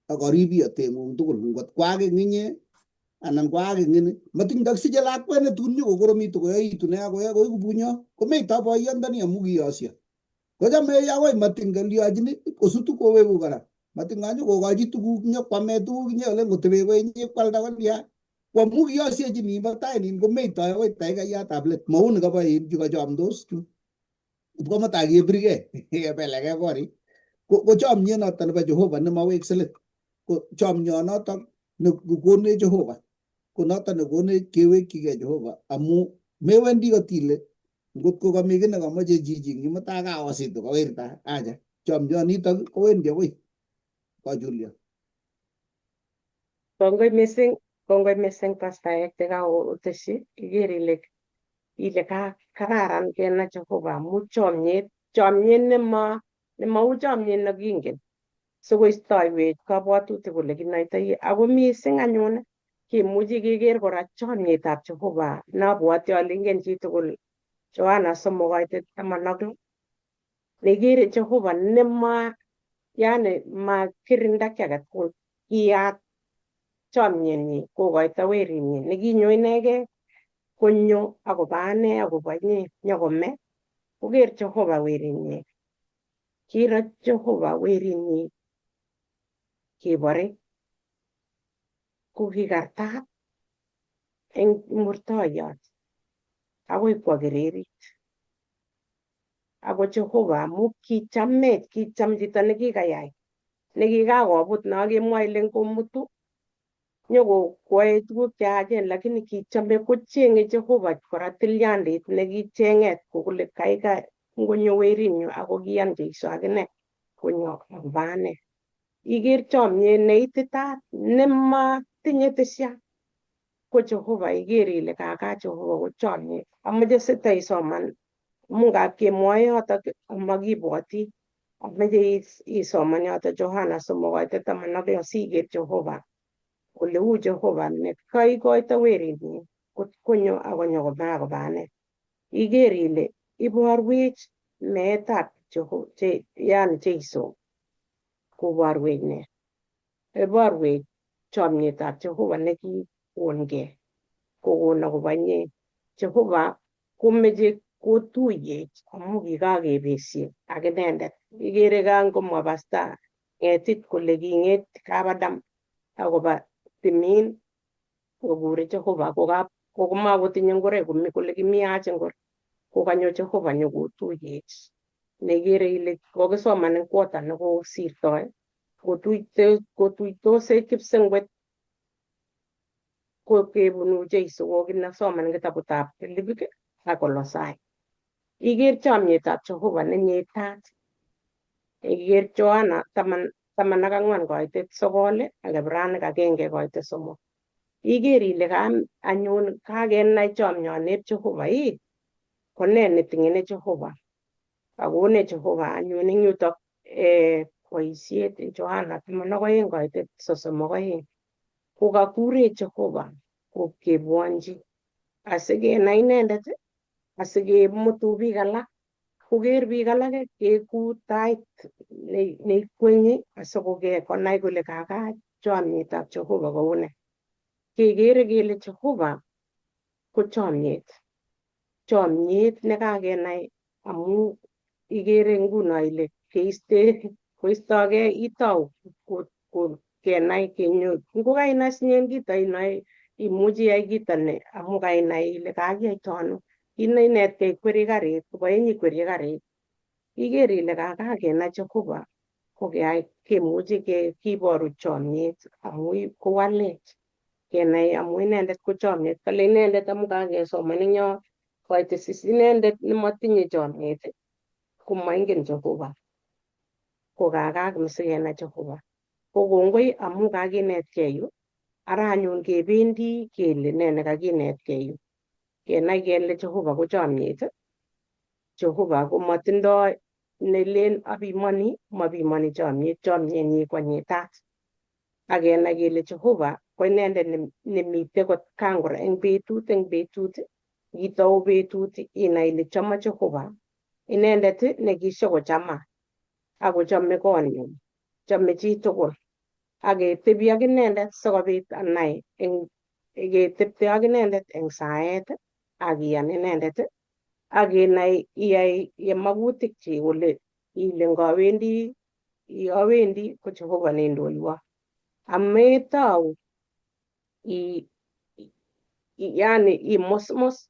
ak aribi ateng'ung tugul ngot kwaak eng inye anan kwaak eng ini matin ndakisiche lakwet netun nyokokoromitu koyoitu ne akoiku bunyo komeito boyondoni amu kiyosyo kochame akoi matin kalyochini kosutu koweku kora matin kanyo kokochi tuguk nyokwame tuguk inye ole ngotebe ko inye kwalda kolya ko amu kiyosyechi nimbo tai nin komeitoi akoi taikayatab let mau nikobo in chu kachomdos chu ipkomutai kebirgei kebelekei korik ko chomyet noto nebo Jehova nemawekse let ko chomyonotok nekonech Jehova ko noto nekonech kewekchigei Jehova amu mewendi kotile ngot ko kami kiy nekamoche chichi eng mutai kaositu kawirta acha chomyonitok kowendi akoi kochulyo. Kongoi missing, kongoi missing pastaek chekaoteshi. Iker ile kararan kenai Jehova amu chomyet, chomyet nemau chomyet nekingen sikoistoiwech kabwatutik kole kinoitoi. Ako missing anyun kimuchi keker kora chomyetab Jehova nabwoti ale ingen chitugul Yohana 3:16 nekere Jehova nema yani makirinda kiy agetugul kiyat chomyenyi kokoito werinyi nekinyo inegei konyo akobo ane akobo inye nyokome koker Jehova werinyi kiro Jehova werinyi kebore ko kikartat eng murtoiyot akoi kwo kererit. Ako Jehova amu kichamech kicham chito nekikayai nekikakobut no kemwoe ile ngomutu nyokokwoe tuguk cheyachen lakini kichome kochenge Jehova kora tilyandit nekicheng'et kokole kaikai ngonyo werinyu ako kiyan Jeiso akine konyo akobo ane. Iker chomyet neititaat nematinye tesya ko Jehova iker ile kaka Jehova ko chomyet. Amoche sitaisoman amu ngap kemwoe yotok amakibwoti amoche isoman yotok Yohana 3:16 siker Jehova kole u Jehova ne kaikoito werinyi kot konyo akonyo kome akobo ane. Iker ile iborwech meetab yani Jeiso koborwech ne? Iborwech chomyetab Jehova nekikongei kokon akobo inye. Jehova komeche kotuyech amu kikakebesye ak inendet. Ikere kangomwa pasta ng'etit kole king'et kabadam akoba timin kokure Jehova komakotinye ngoroik komi kole kimiyach ngoroik kokanyo Jehova nyokotuyech. Nekere ile kokisoman eng kwota nekosirtoi kotuitosech kipsengwet ko kebunu Jeiso kokinasoman eng kitabutab Filipik ak Kolosai. Iker chomyetab Jehova nenyetat. Iker Yohana 14:9 ak Ibranik 1:3. Iker ile anyun kakenai chomyoneb Jehova ii ko nee neting'ene Jehova akonech Jehova anyun eng yutok boisiet eng Yohana 12:32 kokakurech Jehova kebwonchi asikenai inendet asikemutu biik alak koker biik alak keku tait neikwenyi asikoker konai kole kaka chomyetab Jehova koune. Kekere kele Jehova ko chomyet. Chomyet nekakenai amu ikere nguno ile keiste koistogei itou kenai kenyor ngokainai sinye kito inoe imuchi iyai kito ne amu kainai ile kakiyaito ano kit neinetkei ikweri karit koboenyi ikwerie karit iker ile kakenai Jehova ko kemuchi kiboru chomyet amu kowalech kenai amu inendet ko chomyet kale inendet amu kakesoman eng yo koitesis inendet nemotinye chomyet komoingen Jehova ko kakak misikenai Jehova ko kongoi amu kakinetkei yu ara anyun kebendi kele ne nekakinetkei yu kenai kele Jehova ko chomyet Jehova komotindoi nelen apimoni mapimoni chomyet chomyenyi konyitat ak kenai kele Jehova ko inendet nemite kot kangora eng betut ngitou betut inai ile chomo Jehova inendet nekishokochama akochome konyun chome chitugul aketebi ak inendet sikobit anai eng ketepte ak inendet eng saet akiyan inendet akinai iyai makutik chik kole ile ngawendi awendi ko Jehova neindoiwo ametou yani imosmos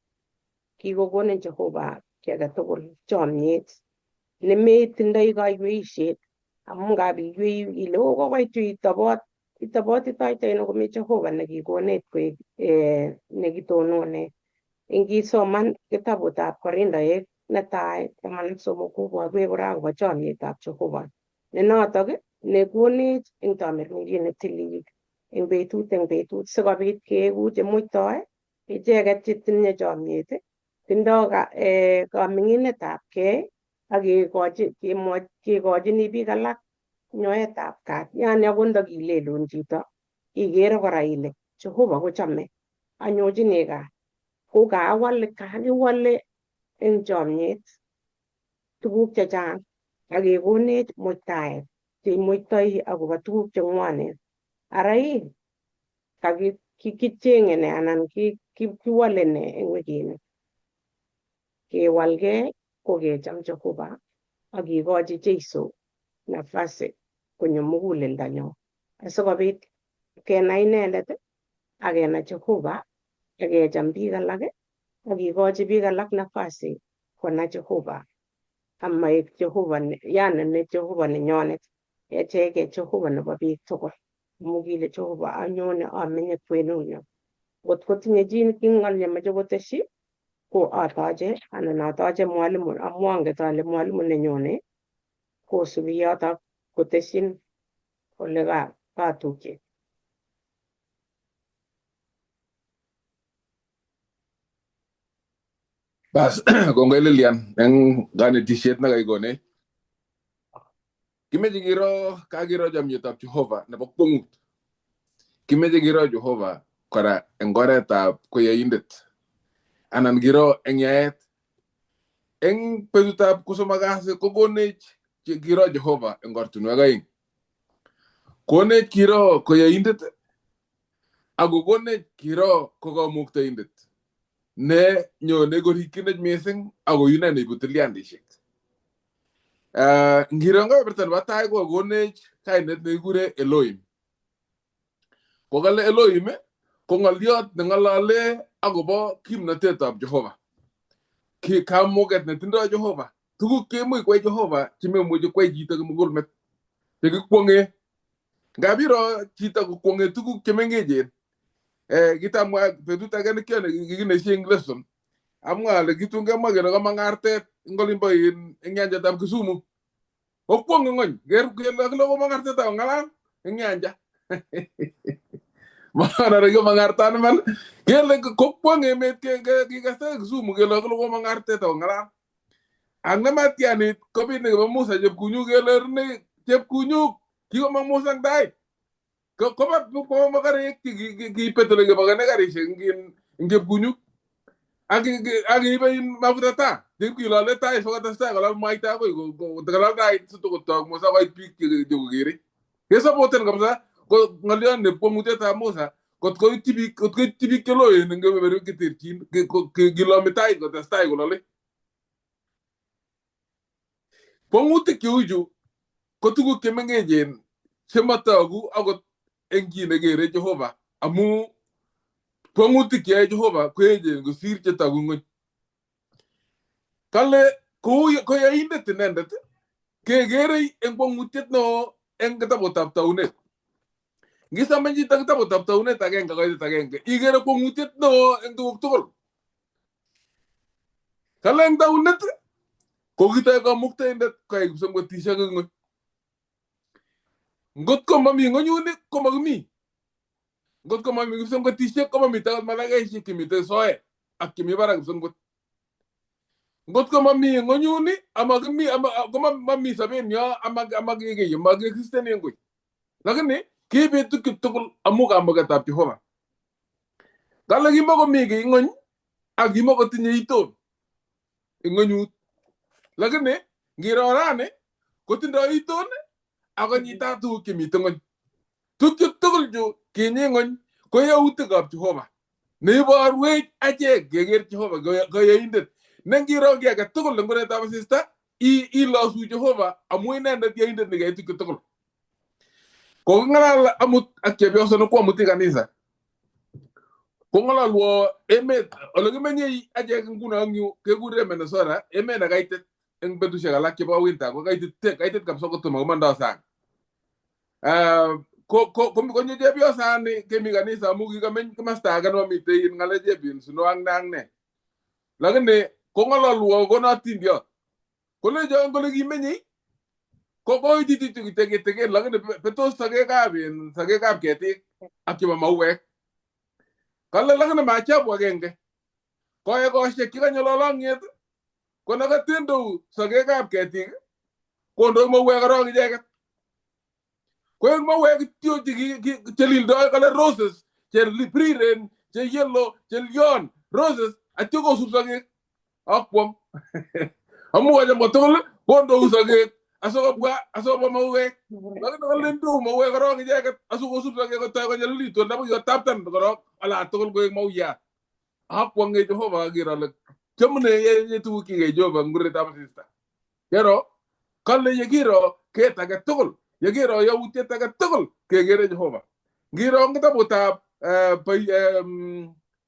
kikokonin Jehova kiy agetugul chomyet nemetindoi kaiweisiet amu ngap iywei ile o kokoitu itobot itobotitoito komi Jehova nekikonech koek nekitonone ingisoman kitabutab Korindoek netai 13 koborwech kora akobo chomyetab Jehova ne notok nekonech eng tamirmiriet netilil eng betut sikobit keeku chemuitoi icheket chetinye chomyet tindoi kaming'inetab kei ak kekochini biik alak nyoetab kat yani akot ndakilelun chito ikere kora ile Jehova kochome anyochini kat ko kakiwale eng chomyet tuguk chechang ak kekonech muitaet cheimuitoi akobo tuguk cheng'wonen ara ii kicheng'e ne anan kiwale ne eng wikini kewalgei ko kecham Jehova ak kikochi Jeiso nafasi konyo muguleldonyo asikobit kenai inendet ak kenai Jehova ak kecham biik alak ak kikochi biik alak nafasi konai Jehova amaek Jehova yani ne Jehova nenyonet echeket Jehova nebo biik tugul amu kile Jehova anyone amenye kwenunyo ngot kotinye chi ng'al nemoche koteshi ko atoche anan atoche mwalimu amu anget ale mwalimu nenyone kosubi yotok koteshin ole katukye. Bas, kongoi Lilian eng kanetisiet nekaikonech. Kimeche kiro kakiro chomyetab Jehova nebo kwongut. Kimeche kiro Jehova kora eng oretab koyoindet anan kiro eng yaet. Eng betutab kosomok kasi kokonech kiro Jehova eng ortinwek aeng. Konech kiro koyoindet ako konech kiro ko kamuktaindet ne nyone korikchinech mising ako ine neibu tilyandishek. Ngiro eng kebeberta nebo tai kokonech kainet nekikure Elohim. Kokale Elohim ko ng'oliot neng'olole akobo kimnotetab Jehova. Kamuket netindoi Jehova. Tuguk cheimuch kwai Jehova chememuchi kwai chito kimugulmet. Chekikwong'e. Ngap iro chito kokwong'e tuguk chemengechen. Kitamwa betut age nekikinesie eng lesson. Amwa ale kitun kemwa kele kamang artet eng olimbo eng nyanjetab Kisumu. Kokwong'e ng'ony. Kele komang artet ak kong'alal eng nyanja. Maana komang artani iman. Kele kokwong emet kikaste Kisumu kele komang artet ak kong'alal. Ak nematianit kobit nekibo Musa Chepkunyuk kele Chepkunyuk kikomang Musa eng tait. Koba makarek kiipet ole kebokene karisiek eng Chepkunyuk. Ak ibe mafuta taa. Kilole tait sikotestai kolal mwaita akoi kolal tait sitokotok Musa koit biik chekokere. Kesapoten kabisa ko ng'oliot ne kwong'utietab Musa Kot koityi biik, kot koityi biik cheloen eng kebeberwek cheterchin, kilomi tait kotestai kolole. Kwong'utik cheu chu ko tuguk chemengechen chemotogu akot eng chi nekere Jehova amu kwong'utik cheyoe Jehova koechen kosir chetogu ng'ony. Kale kou koyoindet inendet kekerei eng kwong'utiet neo eng kitabutab Taunet. Ngisoman chito kitabutab Taunet agenge koitet agenge ikere kwong'utiet neo eng tuguk tugul. Kale eng taunet kokitoi kamuktaindet koyai kipsengwetisiek eng ng'ony. Ngot ko mami ng'onyuni komakimi. Ngot ko mami kipsengwetisiek komamite akot malaikaisiek chemite soet ak chemi barak kipsengwet. Ngot ko mami ng'onyuni amakimi komami sobenyo amakekei makiexisten eng koi. Lakini kibit tukchu tugul amu kamuketab Jehova. Kale kimakomi kiy ng'ony ak kimakotinye iton eng ng'onyut. Lakini ngiro rani kotindoi iton ako nyitat tuguk chemite ng'ony. Tukchu tugul chu kinyi ng'ony ko yautikab Jehova. Neiborwech achek keker Jehova koyoindet. Ne ngiro kiy age tugul eng kuretab asista ilosu Jehova amu inendet yoindet nekeyai tukchu tugul. Koking'alal amut ak chepyoso nekwamuti kanisa. Kong'alalwo emet ole kimenyei achek nguno eng yu kekure Minnesota, emet nekaitit eng betusiek alak chebo winter ko kaitit kaitit kabisa kotomo komondoi sang. Konyo chepyosani kemi kanisa amu kikameny komasta age nemomitei ng'alek chep snow ak ne ak ne. Lakini kong'alalwo kono atindiot. Kolecho kole kimenyei ko koitititu kiteken lakini betos sokekab sokekab ketik ak chebo mauek. Kale lakini maajabu agenge. Koekosiek chekonye lolong'yet ko nekatindou sokekab ketik kondoi mauek korok icheket. Koek mauek kityo chelildoi kale roses che biriren che yellow che lion roses atyo kosub sokek akwong. Amu kacham kotugul kondou sokek asikobwa asikobwa mauek. Lakini kalen ndou mauek korok icheket asikosub sokek kotoi konyalilitu ndabo kikotaptan korok ala tugul koek mauyat. Akwonge Jehova aker ale chomune ye tuguk kikei Jehova eng kuretab asista. Kero kale yekiro ket age tugul yekiro yautiet age tugul kekere Jehova. Ngiro eng kitabutab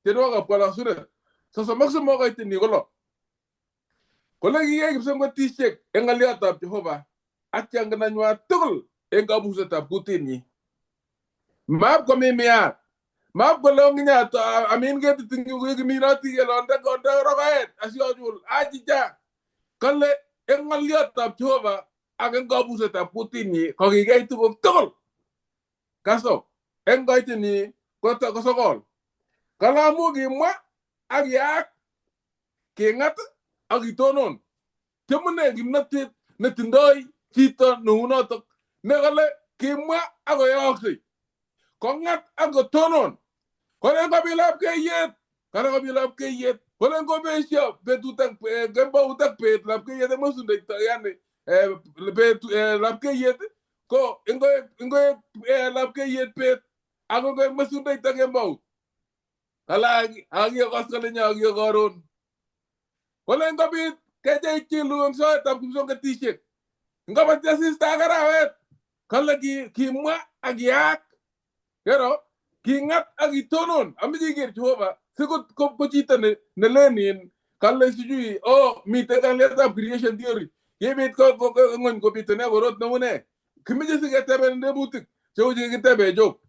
tienwogikab kalosunet 33 koitini kolo. Kole kiyai kipsengwetisiek eng ng'oliotab Jehova ak changinanywa tugul eng kabusetab kutinyi. Maap komimiat, maap kole onginyat amin ketit eng yu kiminoti kele onde onde rokoet asiochul achicha. Kale eng ng'oliotab Jehova ak eng kabusetab kutinyi kokikiyai tuguk tugul. Kaso eng koitini ko sokol. Kale amu kimwa ak yaak king'at ak kitonon. Chemune kimnotet netindoi chito neunotok nekale kimwa ak koyooksei. Kong'at ak kotonon. Kolen kobi lapkeiyet, kale kobi lapkeiyet, kolen kobesio betut ak kembout ak bet lapkeiyet ak mesundeito yani bet lapkeiyet ko ingoek lapkeiyet bet ak ingoek mesundeito kembout. Kale akiyo koskolenyo akiyo koron. Kolen kobit kecheik chilu eng soetab kipsongetisiek. Ngobati asista ak arawet. Kale kimwa ak yaak. Kero kingat ak kitonon. Ameche iker Jehova si ko chito nelen kale sijui oh miten kalyetab creation theory. Kibit ko ng'ony kobitune korot neu ne. Kimeche siketeben tebutik cheu chekikitebe Job.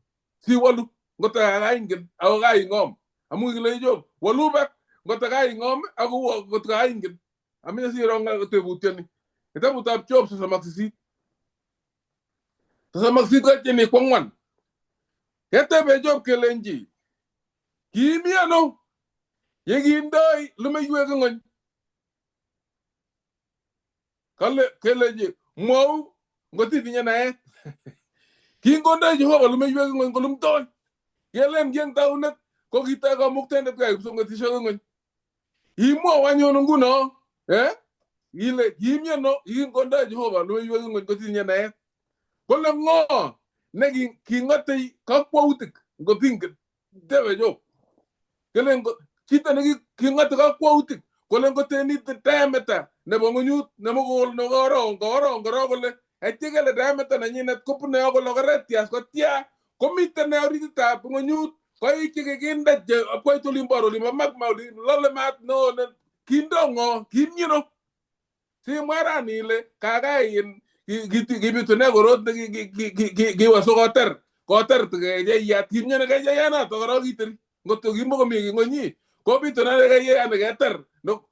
Siwolu ngot kaingen ako kaing'om. Amu kile Job wolu bak ngot kaing'om ako ngot kaingen. Ameche siro tebutioni. Kitabutab Job 38. 38 koitini kwo ang'wan. Ketebe Job kelenji kimi ano yekindoi lumeiwek ng'ony. Kale kelenji mwou ngot itinye naet. Kingondoi Jehova lumeiwek ng'ony kolumtoi. Kelen ki eng taunet ko kitoi kamuktaindet koyai kipsongotisiek ng'ony. Imwou anyun nguno ile kimi ano yekingondoi Jehova lumeiwek ng'ony kotinye naet. Kole ng'o ne king'otei kakwautik ngot ingen. Tebe Job. Kelen chito neking'ote kakwautik kolen kotenit diameter nebo ng'unyut nemugul nekorong korong korong kole aitya kele diameter nenyinet kobune akoi lokoretias kotia komiten ne orititab ng'unyut koik chekikinde che koit olimbo olimbo magma olin lole maat neo ne kindo ng'o kimyeno simwa rani ile kakai in kibitune korot ne kiwe sikoter koter kecheyat kimyoni kecheyanoto korok kiteri ngotko kimokomi kiy ng'onyi kobitune kecheyat neketer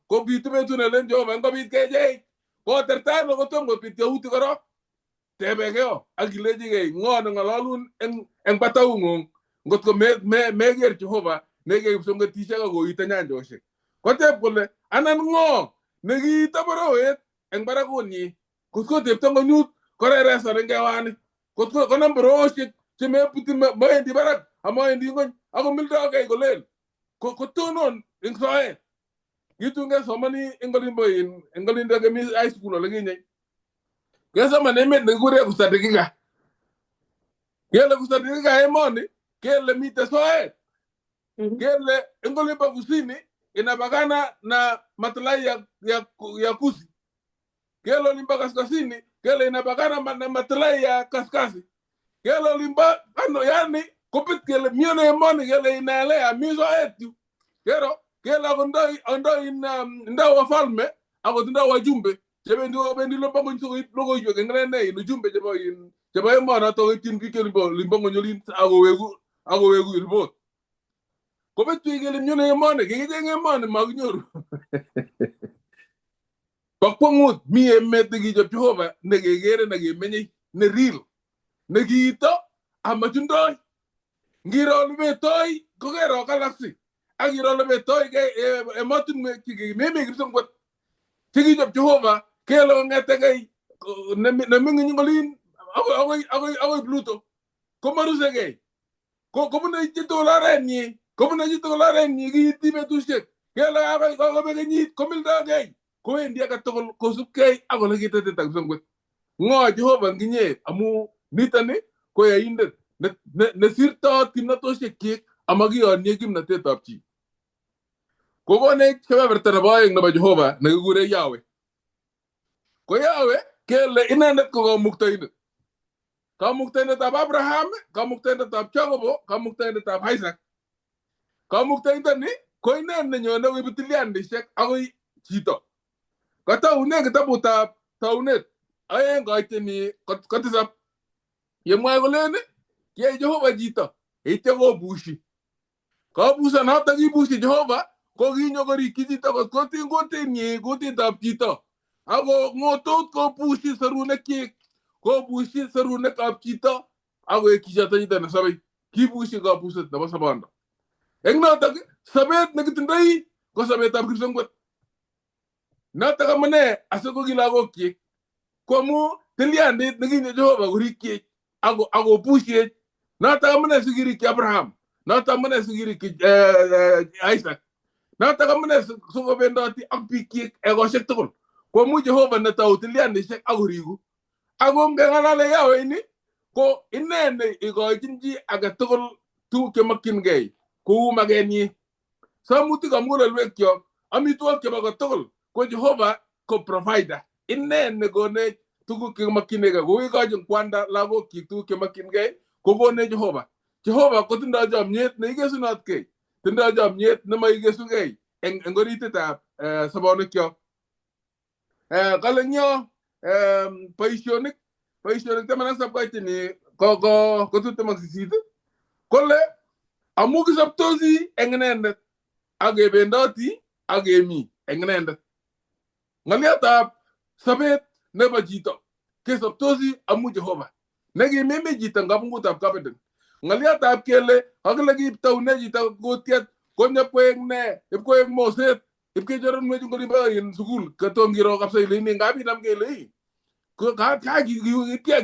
kobitu betut nelen Jehova ngobit kechei koterta ano kotom kobit yautik korok tebekeo ak ilechigei ng'o neng'ololun eng bataung'ung ngotko meker Jehova nekekipsongetisiek ak koite nyanjosiek koteb kole anan ng'o nekiito borowet eng barakunyi kotko tepto ng'onyut korereson eng kewani kotko konam borowosiek chemebuti mawendi barak amawendi ng'ony akomildokei kolen kotonon eng soet kitun kesomoni eng olimbo in eng olindo kemi high school olekinye kesoman emet nekikure Kusadikika kele Kusadikika emoni kele mite soet kele eng olimbo kusini inapakana na maslahi ya kusi kele olimbo kaskazini kele inapakana na maslahi ya kaskazi kele olimbo ano yani kopit kele miano emoni kele inaelea mi soet yu kero kele ako ndo in ndo wafalme ako tindo wajumbe chebendi kobendi limbo ng'ony sikoib logoiwek eng nene in ujumbe chebo in chebo emonoto koityin biik chelimbo limbo ng'ony olin akoweku report kobetwech kele miono emoni kikicheng emoni makinyoru bo kwongut mi emet nekichob Jehova nekekere nekemenyei ne real nekiito amachundoi ngiro olebetoi kokero galaxy ak iro olebetoi emotinwek chekimemi kipsongwet chekichob Jehova kele kong'etegei neming'in eng olin akoi Pluto komarusekei kobune chitugul orenyi kobune chitugul orenyi kiiti betusiek kele kakobek kenyit komildokei kowendi age tugul kosubkei ak ole kitetita kipsongwet ng'o Jehova nginye amu nitoni ko yaindet nesirtot kimnatosiekyik amakiyonye kimnatetab chi kokonech kebeberta nebo oeng nebo Jehova nekikure Yahweh ko Yahweh kele inendet ko kamuktaindet kamuktaindetab Abraham kamuktaindetab Jacobo kamuktaindetab Isaac kamuktaindoni ko inendet nenyone koibu tilyandishek akoi chito kataune kitabutab taunet 2 koiteni 7 yemwoe kolen kiyai Jehova chito yeityo kobushi kabusonoto kibushi Jehova ko kinyo korikyi chito kot kotin kutinyi kutitab chito ako ng'otot kobushi serunekyik kobushi serunekab chito akoek chichoto chito nesobei kibushi kabuset nebo sobondo eng notok sobet nekitindoi ko sobetab kipsongwet notok amune asikoki lagokyik ko amu tilyandit nekinyo Jehova korikyech akobushiech notok amune sikirikyi Abraham notok amune sikirikyi Isaac notok amune sikobendoti ak bikyik ekosiek tugul ko amu Jehova netou tilyandishek akoriku ako ngeng'alale Yahweh ini ko ine ne ikochin chi age tugul tuguk chemokyingei kou makenyi somutik mugulelwekyok amitwogik chebo kotugul ko Jehova ko provider ine nekonech tuguk chekimokyinigei kou ikochin kwanda lagokyik tuguk chemokyingei kokonech Jehova Jehova kotindoi chomyet neikesunotkei tindoi chomyet nemoikesugei eng orititab sobonwekyok kale ngyo boisionik 17 koitini ko 28 kole amu kisobtosi eng inendet ak kebendoti ak kemi eng inendet ng'olyotab sobet nebo chito kesobtosi amu Jehova nekimimi chito eng kapungutab Kabeden ng'olyotab kele kakile kiptoune chito kutiet konyo ipkoek ne ipkoek moset ipkechoronwech eng olimbo in sukul kotom kiro kabisa ile ini ngap inam kele ii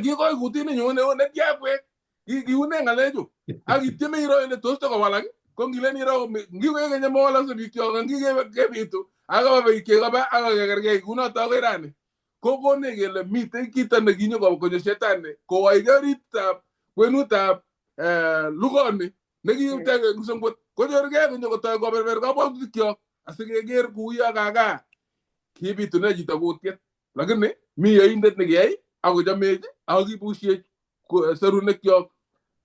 kikoi kutit nenyo neo netya kwek kiune ng'alechu ak ityeme iro ile tos tokowalak ko ngilen iro ngiweke keny mowalakse bikyok ngikebitu akoba biik chekoba akokekerkei kunoto akoi rani kokonech kele mitei kito nekinyo konyo shetani kowaike oritab kwenutab lugoni Nekiutege eng kipsengwet konyorgei konyokotoi koberber kabwatutikyok asikeker kouyo kaka kibitune chito kutiet. Lakini mi yoindet nekiyai akochomech ako kibushech serunekyok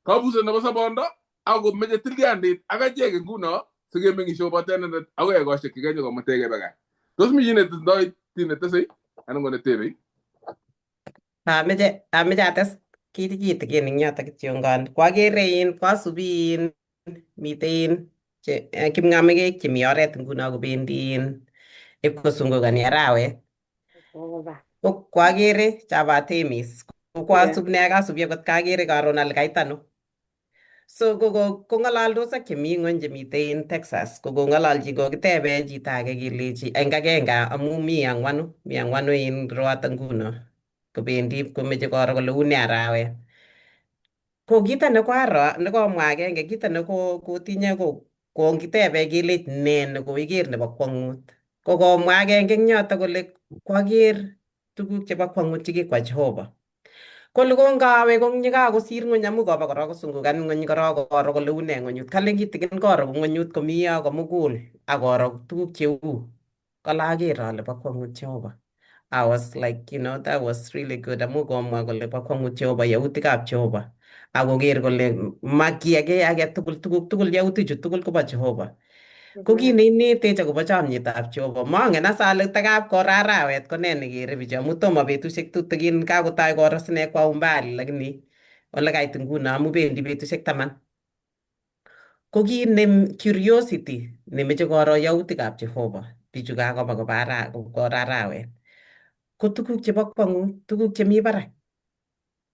kabuset nebo sobondo akomeche tilyandit ak achek nguno sikemeng'ishe koboto inendet akoi ekosiek chekenye komutech kebe gaa. Tos mi chi netindoi chi netesei anan ko netebei? Ameche ates kit kitikin eng yoto kityongon. Kwakere in kwasubi in miten che kipng'amigik chemi oret nguno kobendi in ipkosungukani arawet. Ko kwakere chabo Artemis. Ko kwasub ne kasubi akot kakere karon ale kait ano. So ko kong'alaldos ak chemi ng'weny chemitei in Texas ko kong'alalchi kokitebe chito age kelechi eng agenge amu mi ang'wanu mi ang'wanu in roato nguno kobendi komeche koro kole une arawet. Ko kito nekwaro nekomwa agenge kito nekotinye ko kongitebe kelech ne nekoiker nebo kwong'ut. Ko komwa agenge eng yoto kole kwaker tuguk chebo kwong'ut chekikwa Jehova. Kole kongawe konyekakosir ng'weny amu koba korok kosungukan ng'weny korok koro kole une ng'wenyut. Kale kitikin koro ng'wenyut komi yo komugul ak koro tuguk cheu. Kole aker ale bo kwong'ut Jehova. I was like, that was really good amu komwa kole bo kwong'ut Jehova yautikab Jehova. Akoker kole ma kiy age age tugul tuguk tugul yautichu tugul kobo Jehova. Ko kit neinetech akobo chomyetab Jehova. Mongen as ale takap koro arawet ko nee nekere bichu amu tomo betusiek tutikin kakotoi koro sine kwa umbali lakini ole kait nguno amu bendi betusiek 10. Ko kit ne curiosity nemeche koro yautikab Jehova bichu kakoba koba koro arawet. Ko tuguk chebo kwong'ut, tuguk chemi barak.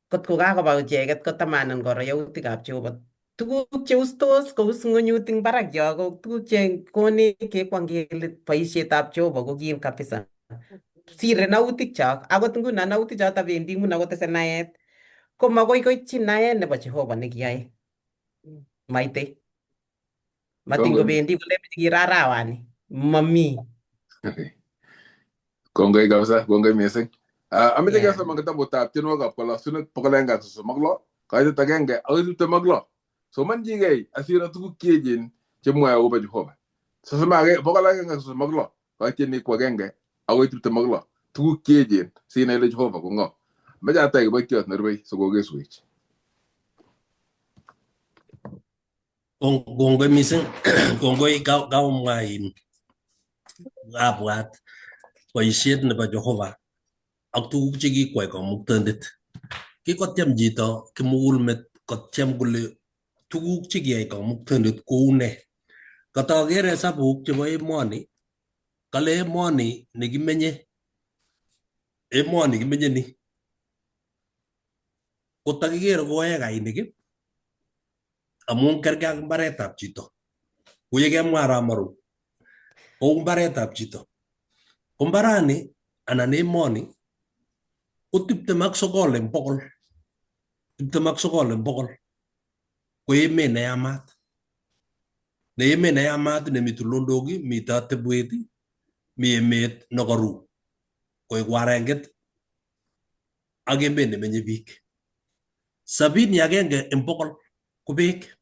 Kot ko kakoba icheket kotamanan koro yautikab Jehova. Tuguk cheustos kous ng'wenyut eng barak yo ko tuguk che konech kekwong kele boisietab Jehova ko kim kabisa. Sire nautikchok akot nguno nautik choto bendi nguno kotese naet ko makoi koityi naet nebo Jehova nekiyoe. Maite. Matin kobendi kole kiro arawani. Mami. Kongoi kabisa, kongoi missing. Ameche kesoman kitabutab tienwogikab kolosunet 136 kaitet 1 akoi 26. Somanchigei asiro tuguk cheechen chemwoe akobo Jehova. 136 kaityeni ko 1 akoi 26 tuguk cheechen sinai ile Jehova ko ng'o. Ameche atach kiboitiot nerubei sikokeswech. Kongoi missing, kongoi kaomwa in abwat boisiet nebo Jehova ak tuguk chekikwai kamuktaindet. Kikotyem chito kimugulmet kotyem kole tuguk chekiyai kamuktaindet kou nee. Kataker hesabuk chebo emoni, kale emoni nekimenye, emoni kimenye ni. Kotakiker ko ekainik amun kerke ak mbaretab chito. Kuye kemwa Ramaru, kou mbaretab chito. Ko mbarani anan emoni ko 29%. 29% ko emet neyamat. Ne emet neyamat nemi tulondok, mite atebwet, mi emet nekoru koik warenget ak emet nemenye biik. 71% ko beek.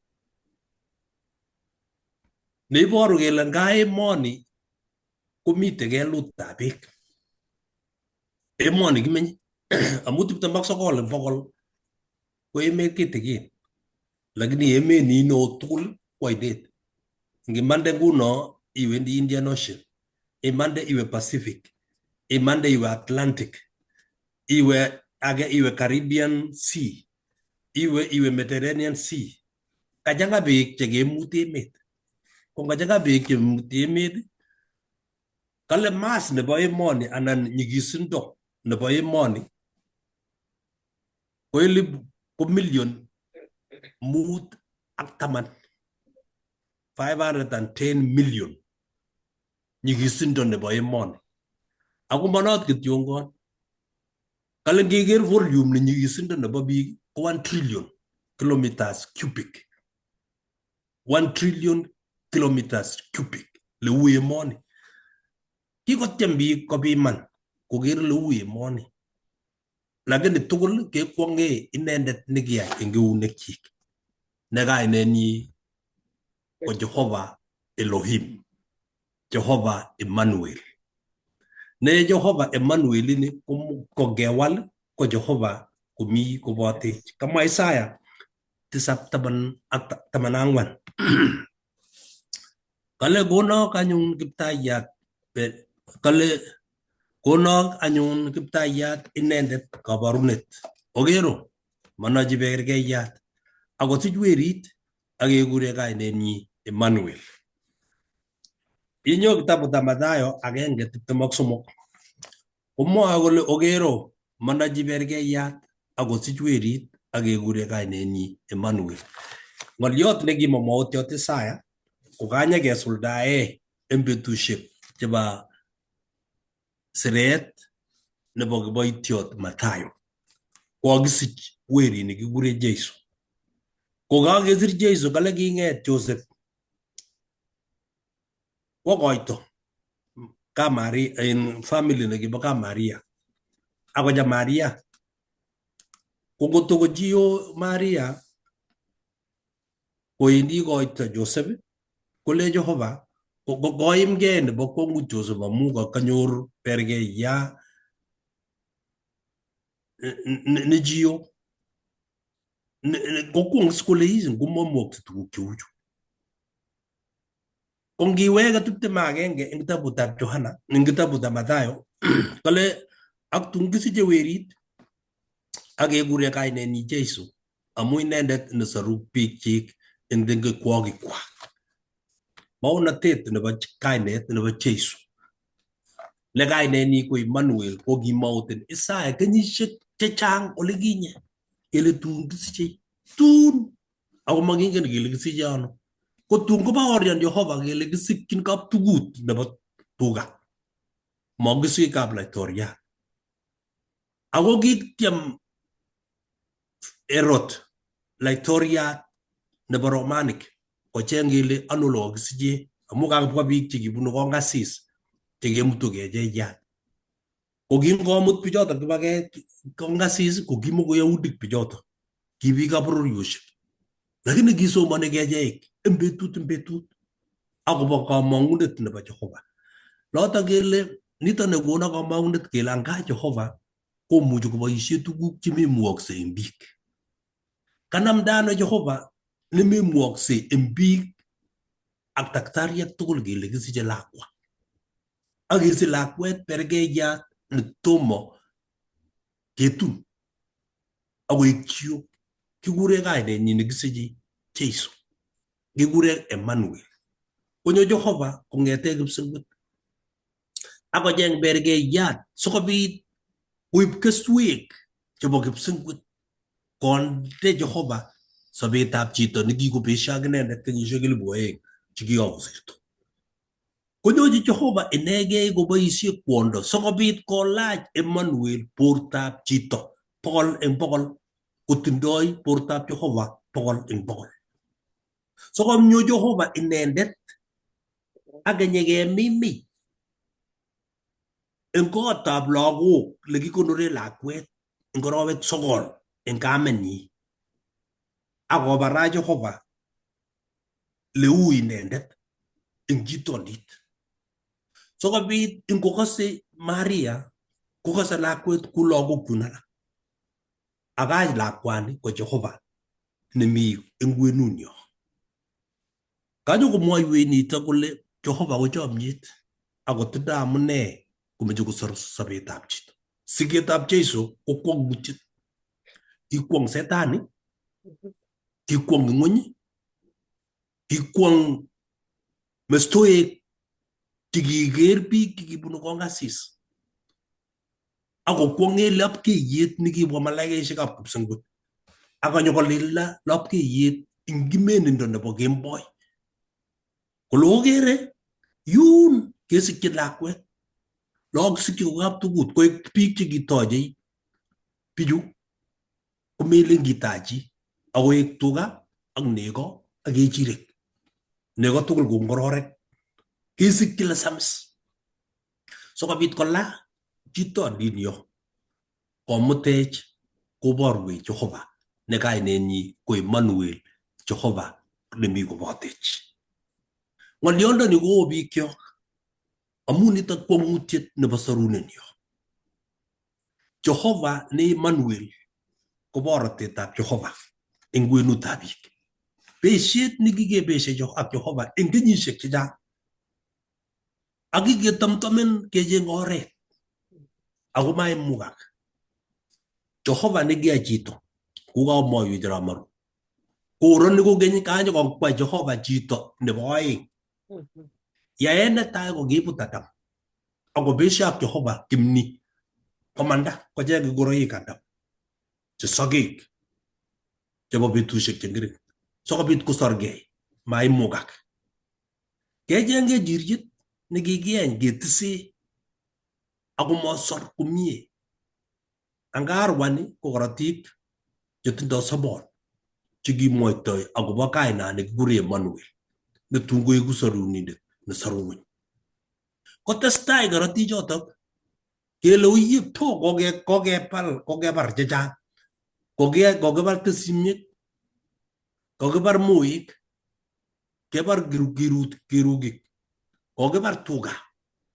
Neiboru kele nga emoni komite kelutab beek. Emoni kimenye amu 29% ko emet kitikin. Lakini emet nino tugul ko ainet. Ngimande nguno iwendi Indian Ocean, imande iwe Pacific, imande iwe Atlantic, iwe age iwe Caribbean Sea, iwe Mediterranean Sea. Kachanga beek chekemut emet. Ko ngachanga beek chemut emet, kale mass nebo emoni anan nyigisindo nebo emoni ko elipu ko million 510, 510 million nyigisindo nebo emoni. Ako manot kityongon. Kale ngeker volume ne nyigisindo nebo biik ko 1 trillion kilometers cubic. 1 trillion kilometers cubic leu emoni. Kikotyem biik kopiman koker leu emoni. Lakini tugul kekwong'e inendet nekiyai eng eunekyik. Ne kainenyi ko Jehova Elohim, Jehova Emmanuel. Ne Jehova Emmanuel ini ko ngewal ko Jehova komi kobotech. Kamwa Isaya 7:14. Kale konok anyun Kiptayat, kale konok anyun Kiptayat inendet kabarunet. Okero manochi berkeiyat akosich werit ak kekure kainenyi Emmanuel. Inyo kitabutab Mathayo 1:23 komwoe kole okero manochi berkeiyat akosich werit ak kekure kainenyi Emmanuel. Ng'oliot nekimomwoutiot Isaya kokanye kesuldae en betusiek chebo siret nebo kiboitiot Mathayo. Kokakisich werit nekikure Jesu. Kokakesir Jesu kale king'et Joseph kwo koito ka Maria en family nekibo ka Maria. Akocha Maria. Ko ngotko ko chio Maria kowendi koito Joseph kole Jehova koimgei nebo kwongut Joseph amu kanyor berkeiya ne chio. Kokwong kole is ngomomwokse tuguk cheuchu. Ko ngiweke 21 eng kitabutab Johana, eng kitabutab Mathayo, kale ak tun kisiche werit ak kekure kainenyi Jesu amu inendet nesoru biikchik eng tengekwokikwak. Maonatet nebo kainet nebo Jesu. Ne kainenyi ko Emmanuel ko kimauten Isaya kenyisiek chechang olikinye kele tun kisiche tun ako makingen kele kisiche ano. Ko tun kobaorian Jehova kele kisikyin kaptugut nebo tuga. Makisich kap laitoriat. Ako kityem Herod laitoriat nebo Romanik kocheng kele ano olekakisiche amu kakibwa biik chekibunu kongasis chekemutu kecheyat. Ko kingomut bichoton kiba kongasis ko kimoko Yahudik bichoton. Ki biikab bororiosiek. Lakini kisomoni kecheik en betut akobo kamang'unet nebo Jehova. Noton kele niton nekono kamang'unet kele anga Jehova komuchi koboisie tuguk chememukokse en biik. Kanamda ano Jehova nememukokse en biik ak daktariek tugul kele kisiche lakwa. Ak kesich lakwet berkeyat netomo ketun akoek chio. Kikure kainenyi nekisiche Jesu. Kikure Emmanuel. Konyo Jehova kong'ete kipsengwet akocheng berkeyat sikobit koib keswek chebo kipsengwet konde Jehova sobetab chito nekikobesio ak inendet kenyisiek 2000 chekikakosirto. Konyochi Jehova inegei koboisie kwondo sikobit kolach Emmanuel bortab chito 100% kotindoi bortab Jehova 100%. Sikonyo Jehova inendet ak kenyekemimi en kotab lagok lekikonoren lakwet en arawek 9 en kamenyi ak kobarach Jehova leu inendet en chitondit. Sikobit ingokose Maria kokose lakwet ku lagok chun alak. Akach lakwani ko Jehova nemi en kwenunyo. Kanyo komwoiwech nito kole Jehova ko chomyet akotindo amune komoche kosor sobetab chito. Siketab Jesu ko kwong'utiet. Kikwong setani, kikwong ng'wony, kikwong mestoek chekiker biik chekibunu kongasis. Akokwong'e lapkeiyet nekibwa malaikaisiekab kipsengwet. Akonyo kolila lapkeiyet eng kimenindo nebo kemboi. Kole okere yun kesikyin lakwet. Lakakisikyi ko kaptugut koek biik chekitochei bichu komelen kitachi akoek tuga ak nego ak kechirek. Nego tugul ko ngororek. Kesikyi lesamis. Sikobit kola chitondinyo komutech koborwech Jehova ne kainenyi ko Emmanuel, Jehova nemi kobotech. Ng'olyondoni koo bikyok amu nitok kwong'utiet nebo sorunenyo. Jehova ne Emmanuel ko borotetab Jehova eng kwenutab biik. Besiet nekikebeshe ak Jehova eng kenyisiek chechang ak kiketomtomen kecheng oret ako maimukak. Jehova nekiyai chito kukamwoiwech Ramaru. Koroni kokeny kanyokokwai Jehova chito nebo oeng. Yaet netai kokibut Adam akobesho ak Jehova kimni komanda kocheng ngoroik Adam che sokek chebo betusiek che ngering sikobit kosorgei maimukak. Kecheng kechiriet nekikieny ketise ako mosor komie. Anga arwani ko korotik chetindoi sobon chekimwoitoi akobo kainani kikure Emmanuel netun koeku sorunindet nesoru ng'weny. Kotestai korotichotok kele uyep to kokebal kokebar chechang kokibar tisimiek kokibar moek kebar kirugik kokibar tuga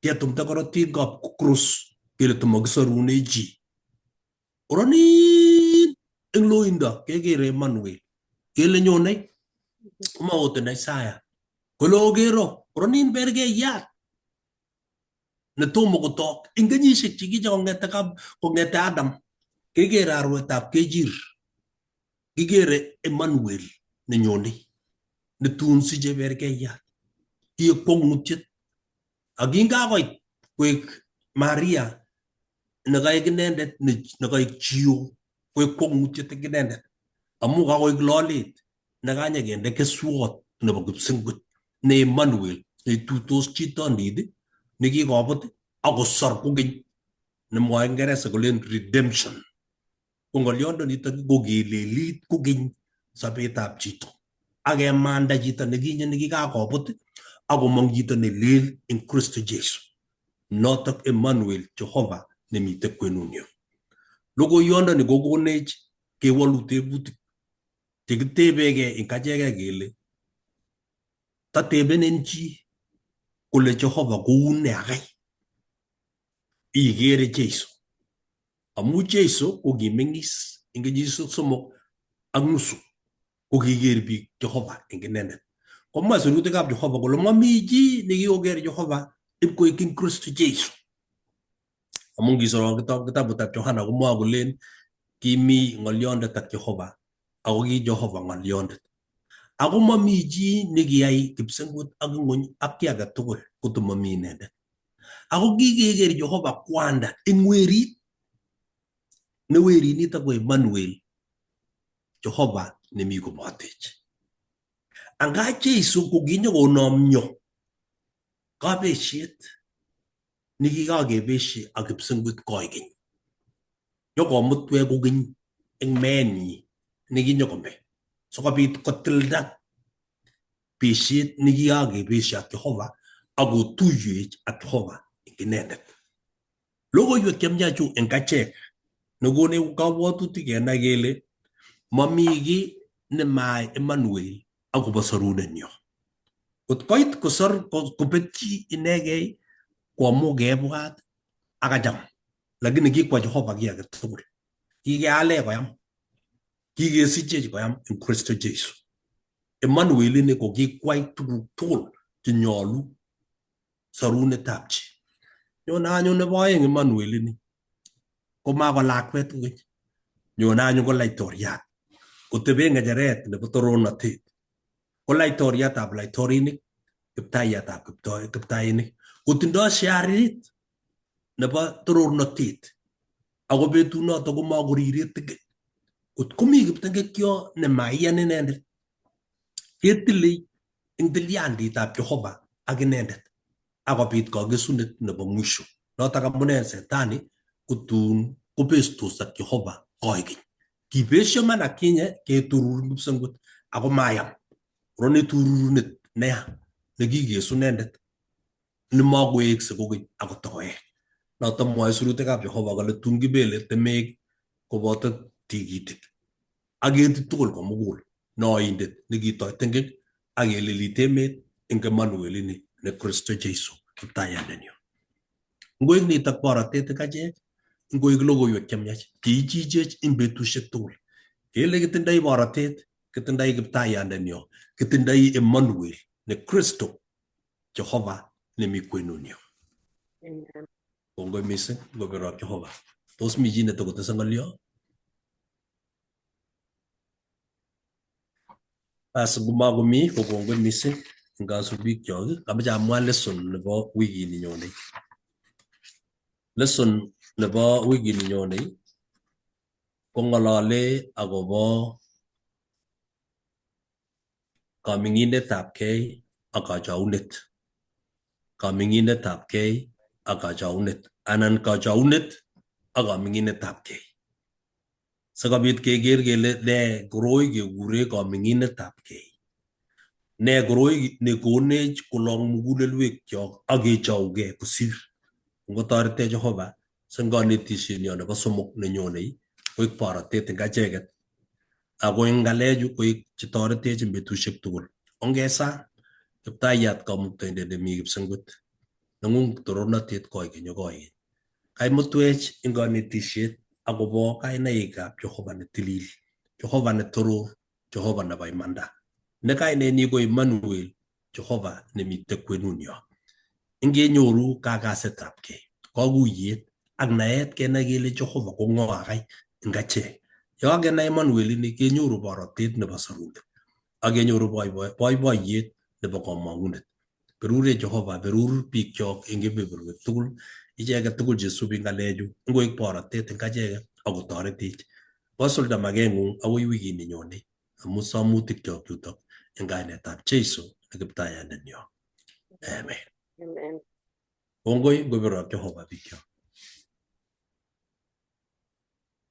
ketumta korotikab cross kele tomokisorune chi. Koronin eng loindo kekere Emmanuel kele nyone komaoten Isaiah kole okero koronin berkeiyat netomo kotok eng kenyisiek chekiche kong'ete kong'ete Adam kekere arwetab kechir kikere Emmanuel nenyone netun siche berkeiyat kiek kwong'utiet ak kingakoit koek Maria nekaek inendet nekaek chio koek kwong'utiet eng inendet amu kakoek lolet nekanyekende keswot nebo kipsengwet ne Emmanuel neituitos chitondit nekikobut akosor kokeny nemwoe Kingeresa kolen redemption. Ko ng'olyondonitok ko kelelit kokeny sobetab chito ak kemanda chito nekinye nekikakobut akomong chito ne lel eng Kristo Jesu. Notok Emmanuel Jehova nemite kwenunyo. Logoiyondoni kokonech kewolu tebutik chekitebegei eng achekei kele tatebenen chi kole Jehova koune akai ikere Jesu amu Jesu kokimeng'is eng kenyisiek 3 ak nusu kokiker biik Jehova eng inendet. Komwa sirutikab Jehova kole mami chi nekikoker Jehova ipkoik eng Kristo Jesu. Amu ngisoro kitabutab Yohana komwoe kolen kimi ng'olyondet ak Jehova ako ki Jehova ng'olyondet. Ako mami chi nekiyai kipsengwet ak ng'wony ak kiy age tugul kotomomi inendet. Ako kikeker Jehova kwanda eng werit ne werit nitok ko Emmanuel Jehova nemi kobotech. Anga Jesu kokinyokonomnyo kabeshet nekikakebeshe ak kipsengwet koikeny. Nyokomutwech kokeny eng meenyi nekinyokome sikobit kotilda besiet nekikakebeshe ak Jehova akotuiyech ak Jehova eng inendet. Logoiwek chemiachu eng achek nekonech kabwatutik kenai kele mami kiy nemaai Emmanuel akobo sorunenyo. Kot koit kosor kobetchi inegei ko amu kebwat ak acham lakini kikwa Jehova kiy age tugul. Kikeale koyam. Kikesichech koyam eng Kristo Jesu. Emmanuel ini ko kikwai tuguk tugul chenyolu sorunetab chi. Nyone anyun nebo oeng Emmanuel ini komako lakwet kokeny. Nyone anyun ko laitoriat. Kotebe ng'echeret nebo torornatet. Ko laitoriatab laitorinik, kiptaiyatab kiptainik. Kotindoi sharit nebo torornatet. Ako betunoto komakorire teket. Kot komi kiptengekyo nemaiyan inendet, ketilei eng tilyanditab Jehova ak inendet akobit kakesunet nebo mwisho. Notok amune setani kotun kobestos ak Jehova koikeny. Kibesyo man akinye keturur kipsengwet ako mayam. Roni tururunet neya nekikesu inendet nemakoekse kokeny akot tokoek. Notok mwoe sirutikab Jehova kole tun kibele temek koboto tikitik ak ketit tugul komugul nooindet nekitoi tengek ak kelelit emet eng Emmanuel ini ne Kristo Jesu kiptaiyandenyo. Ngoik nitok borotet eng achek, ngoik logoiwek chemiach cheichichech eng betusiek tugul. Kele kitindoi borotet, kitindoi kiptaiyandenyo, kitindoi Emmanuel ne Kristo Jehova nemi kwenunyo. Amen. Kongoi mising, ngoberwak Jehova. Tos mi chi netokotese ng'olyo? Bas ngomakomi ko kongoi mising eng kasubikyok. Kameche amwa lesson nebo wikini nyone. Lesson nebo wikini nyone kong'olole akobo kaming'inetabkei ak kachaunet. Kaming'inetabkei ak kachaunet anan kachaunet ak kaming'inetabkei. Sikobit keker kele ne koroi kekure kaming'inetabkei. Ne koroi nekonech kolong mugulelwekyok ak kechougei kosir. Ngotoretech Jehova sing kanetishenyo nebo somok nenyonei koik borotet eng acheket ako eng ng'alechu koik chetoretech eng betusiek tugul. Ongesa Kiptayat Kamuktaindet nemi Kipsengwet, neng'ung torornatet koikeny ak koikeny. Kaimutwech eng kanetishet akobo kainaikab Jehova netilil, Jehova netoror, Jehova nebo imanda. Ne kainenyi ko Emmanuel, Jehova nemite kwenunyo. Ingenyoru kakasetabkei, kakuyet ak naet kenai kele Jehova ko ng'o akai eng achek. Ye kakenai Emmanuel ini kenyoru borotet nebo sorunet ak kenyoru boiboiyet nebo komong'unet. Berurech Jehova, berur bikyok eng kebeberwek tugul, icheket tugul chesubi ng'alechu, ngoik borotet eng acheket ak kotoretech. Kosulda makeng'ung akoi wikini nyone amu samutikyok chutok eng kainetab Jesu ne Kiptaiyandenyo. Amen. Amen. Kongoi ngoberwak Jehova bikyok.